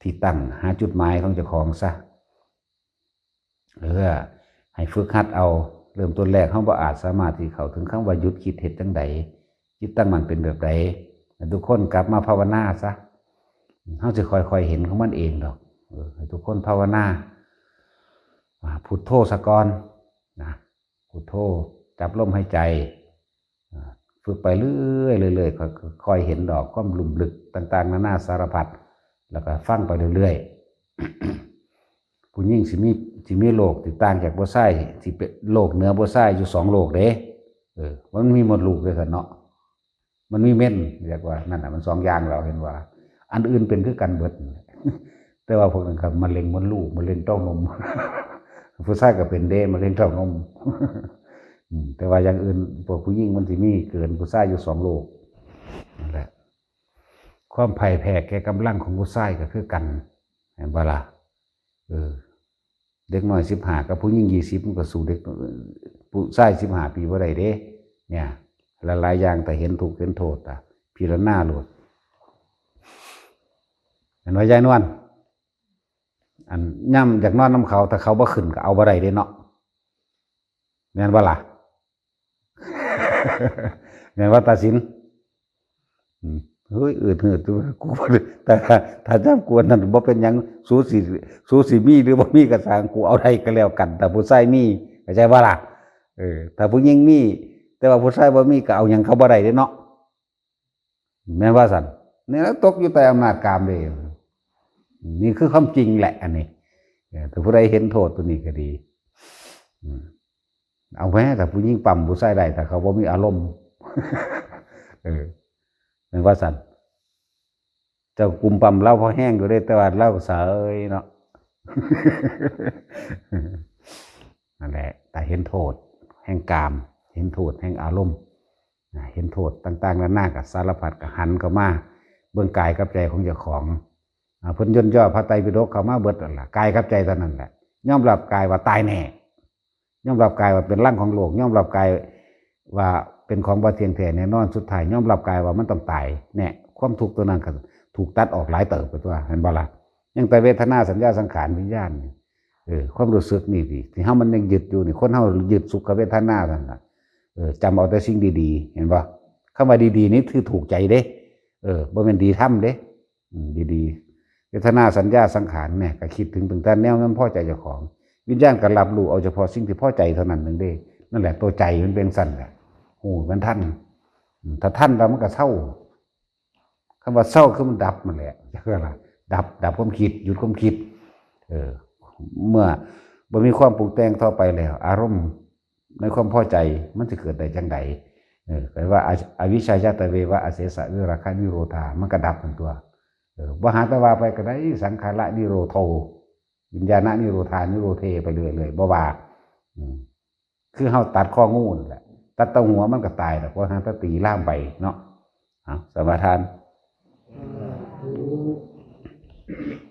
ທີ່ຕັ້ງ ຫາຈຸດໝາຍຂອງເຈົ້າຂອງຊະ ເອີ ໃຫ້ຝຶກຫັດເອົາ ເລີ່ມຕົ້ນແລກເຮົາບໍ່ອາດສາມາດທີ່ເຂົ້າເຖິງຄຳວ່າຢຸດຄິດເຮັດຈັ່ງໃດ ຈິດຕັ້ງໝັ້ນເປັນແບບໃດ ໃຫ້ທຸກຄົນກັບມາພາວະນາຊະ ເຮົາຊິຄ່ອຍໆເຫັນຂອງມັນເອງດອກ. ເອີ ໃຫ້ທຸກຄົນພາວະນາ ອ່າ ພຸດໂທຊະກ່ອນນະ, ພຸດໂທ, ຈັບລົມຫາຍໃຈ, ອ່າ ຝຶກໄປເລື້ອຍໆ ເລື້ອຍໆ ຄ່ອຍໆເຫັນດອກຄວາມລຸ່ມເລິກຕ່າງໆນານາສາລະພັດ, ແລ້ວກໍຟັງໄປເລື້ອຍໆ. ຜູ້ຍິງຊິມີ ຊິມີໂລກທີ່ຕ່າງຈາກຜູ້ຊາຍ, ຊິເປັນໂລກເໜືອຜູ້ຊາຍຢູ່ສອງໂລກເດ້. ເອີ ມັນມີມົດລູກເດ້ຊັ້ນເນາະ, ມັນມີເມັນ, ຮຽກວ່ານັ້ນນະ, ມັນສອງຢ່າງແລ້ວ ເຫັນວ່າ ອັນອື່ນເປັນຄືກັນເບິດ, ແຕ່ວ່າພວກນັ້ນກໍມະເຮັງມົດລູກ, ມະເຮັງເຕົ້ານົມ, ຜູ້ຊາຍກໍເປັນເດ້ ມະເຮັງເຕົ້ານົມ. ອືມ ແຕ່ວ່າຢ່າງອື່ນ ພວກຜູ້ຍິງມັນຊິມີເກີນຜູ້ຊາຍຢູ່ສອງໂລກ. ນັ້ນແຫຼະ ຄວາມພ່າຍແພ້ແກ່ກຳລັງຂອງຜູ້ຊາຍກໍຄືກັນ, ເຫັນບໍ່ລະ? ເອີ ເດັກນ້ອຍສິບຫ້າກັບຜູ້ຍິງຊາວ ມັນກໍສູ້ເດັກ ຜູ້ຊາຍສິບຫ້າປີບໍ່ໄດ້ເດ້. ເນີ້ຍ ຫຼາຍໆຢ່າງ ຖ້າເຫັນທຸກເຫັນໂທດ ອະ ພິຈາລະນາໂລດ. ເຫັນບໍ່ ຍາຍນວນ? ອັນ ຍາມຢາກນອນນຳເຂົາ ຖ້າເຂົາບໍ່ຂຶ້ນກໍເອົາບໍ່ໄດ້ເດ້ເນາະ, ແມ່ນບໍ່ລະ? ແມ່ນວ່າຕາສິນ? ອືມ ເຮີ້ຍ ອືດຫືດ ກູ ແຕ່ຖ້າ ຖ້າຍາມກວນນັ້ນບໍ່ເປັນຫຍັງ, ສູຊິ ສູຊິມີຫຼືບໍ່ມີກໍຊ່າງ, ກູເອົາໄດ້ກໍແລ້ວກັນ ຖ້າຜູ້ຊາຍມີ, ເຂົ້າໃຈບໍ່ລະ? ເອີ ຖ້າຜູ້ຍິງມີ ແຕ່ວ່າຜູ້ຊາຍບໍ່ມີ ກໍເອົາຫຍັງເຂົາບໍ່ໄດ້ເດ້ເນາະ. ແມ່ນວ່າຊັ້ນ? ນີ້ລະຕົກຢູ່ໃຕ້ອຳນາດກາມເດ້. ນີ້ຄືຄວາມຈິງແຫຼະອັນນີ້. ເອີ ຖ້າຜູ້ໃດເຫັນໂທດຕົວນີ້ກໍດີ. ອືມ ເອົາແມ້ ຖ້າຜູ້ຍິງປ້ຳຜູ້ຊາຍໄດ້ ຖ້າເຂົາບໍ່ມີອາລົມ. ເອີ ແມ່ນວ່າຊັ້ນ? ເຈົ້າກຸມປ້ຳລາວພໍແຮງຢູ່ເດ້ ແຕ່ວ່າລາວກໍເສີຍເນາະ. ນັ້ນແຫຼະ ຖ້າເຫັນໂທດແຫ່ງກາມ, ເຫັນໂທດແຫ່ງອາລົມ, ນະ ເຫັນໂທດຕ່າງໆນານາ ກໍສາລະພັດ ກໍຫັນເຂົ້າມາເບິ່ງກາຍກັບໃຈຂອງເຈົ້າຂອງ. ອາ ເພິ່ນຍົນຍໍພະໄຕປິດົກເຂົ້າມາເບິດນັ້ນລະ, ກາຍກັບໃຈເທົ່ານັ້ນແຫຼະ. ຍອມຮັບກາຍວ່າຕາຍແນ່, ຍອມຮັບກາຍວ່າເປັນລັງຂອງໂລກ, ຍອມຮັບກາຍວ່າເປັນຂອງບໍ່ທ່ຽງແທ້ແນ່ນອນ, ສຸດທ້າຍຍອມຮັບກາຍວ່າມັນຕ້ອງຕາຍແນ່. ຄວາມທຸກຕົວນັ້ນກໍຖືກຕັດອອກຫຼາຍເຕີບໄປຕົວະ, ເຫັນບໍ່ລະ? ຍັງແຕ່ເວທະນາ ສັນຍາ ສັງຂານ ວິນຍານນີ້. ເອີ ຄວາມຮູ້ສຶກນີ້ ທີ່ ທີ່ເຮົາມັນຍັງຍຶດຢູ່ນີ້, ຄົນເຮົາຍຶດສຸຂະເວທະນານັ້ນລະ. ເອີ ຈຳເອົາແຕ່ສິ່ງດີໆ ເຫັນບໍ່? ຄຳວ່າດີໆນີ້ຄືຖືກໃຈເດ້, ເອີ ບໍ່ແມ່ນດີທຳເດ້. ອືມ ດີໆ ເວທະນາ ສັນຍາ ສັງຂານ ແນ່ ກໍຄິດເຖິງຕັ້ງແຕ່ແນວມັນພໍໃຈເຈົ້າຂອງ, ວິນຍານກໍຮັບຮູ້ເອົາສະເພາະສິ່ງທີ່ພໍໃຈເທົ່ານັ້ນໜຶ່ງເດ້. ນັ້ນແຫຼະ ຕົວໃຈມັນເປັນຊັ້ນແຫຼະ, ຮູ້ມັນທັນ. ອືມ ຖ້າທັນແລ້ວມັນກໍເຊົາ. ຄຳວ່າເຊົາຄືມັນດັບນັ້ນແຫຼະ, ຈັກວ່າລະ ດັບ ດັບຄວາມຄິດ, ຢຸດຄວາມຄິດ. ເອີ ເມື່ອບໍ່ມີຄວາມປຸງແຕ່ງຕໍ່ໄປແລ້ວ, ອາລົມໃນຄວາມພໍໃຈມັນຊິເກີດໄດ້ຈັ່ງໃດ? ເອີ ແປວ່າ ອະ ອະວິຊຊາຍະຕະເວວະ ອະເສສະວິຣາຄະນິໂຣທາ, ມັນກໍດັບນັ້ນຕົວະ. ເອີ ບໍ່ຫາແຕ່ວ່າໄປກໍໄດ້, ສັງຂາລະນິໂຣໂທ, ວິນຍານະນິໂຣທາ ນິໂຣເທ ໄປເລື້ອຍໆ ບໍ່ວ່າ. ອືມ ຄືເຮົາຕັດຄໍງູນັ້ນແຫຼະ, ຕັດແຕ່ຫົວມັນກໍຕາຍແລ້ວ, ບໍ່ຫາແຕ່ຕີລາມໄປເນາະ. ເອົາ ສະມາທານ. ສາທຸ.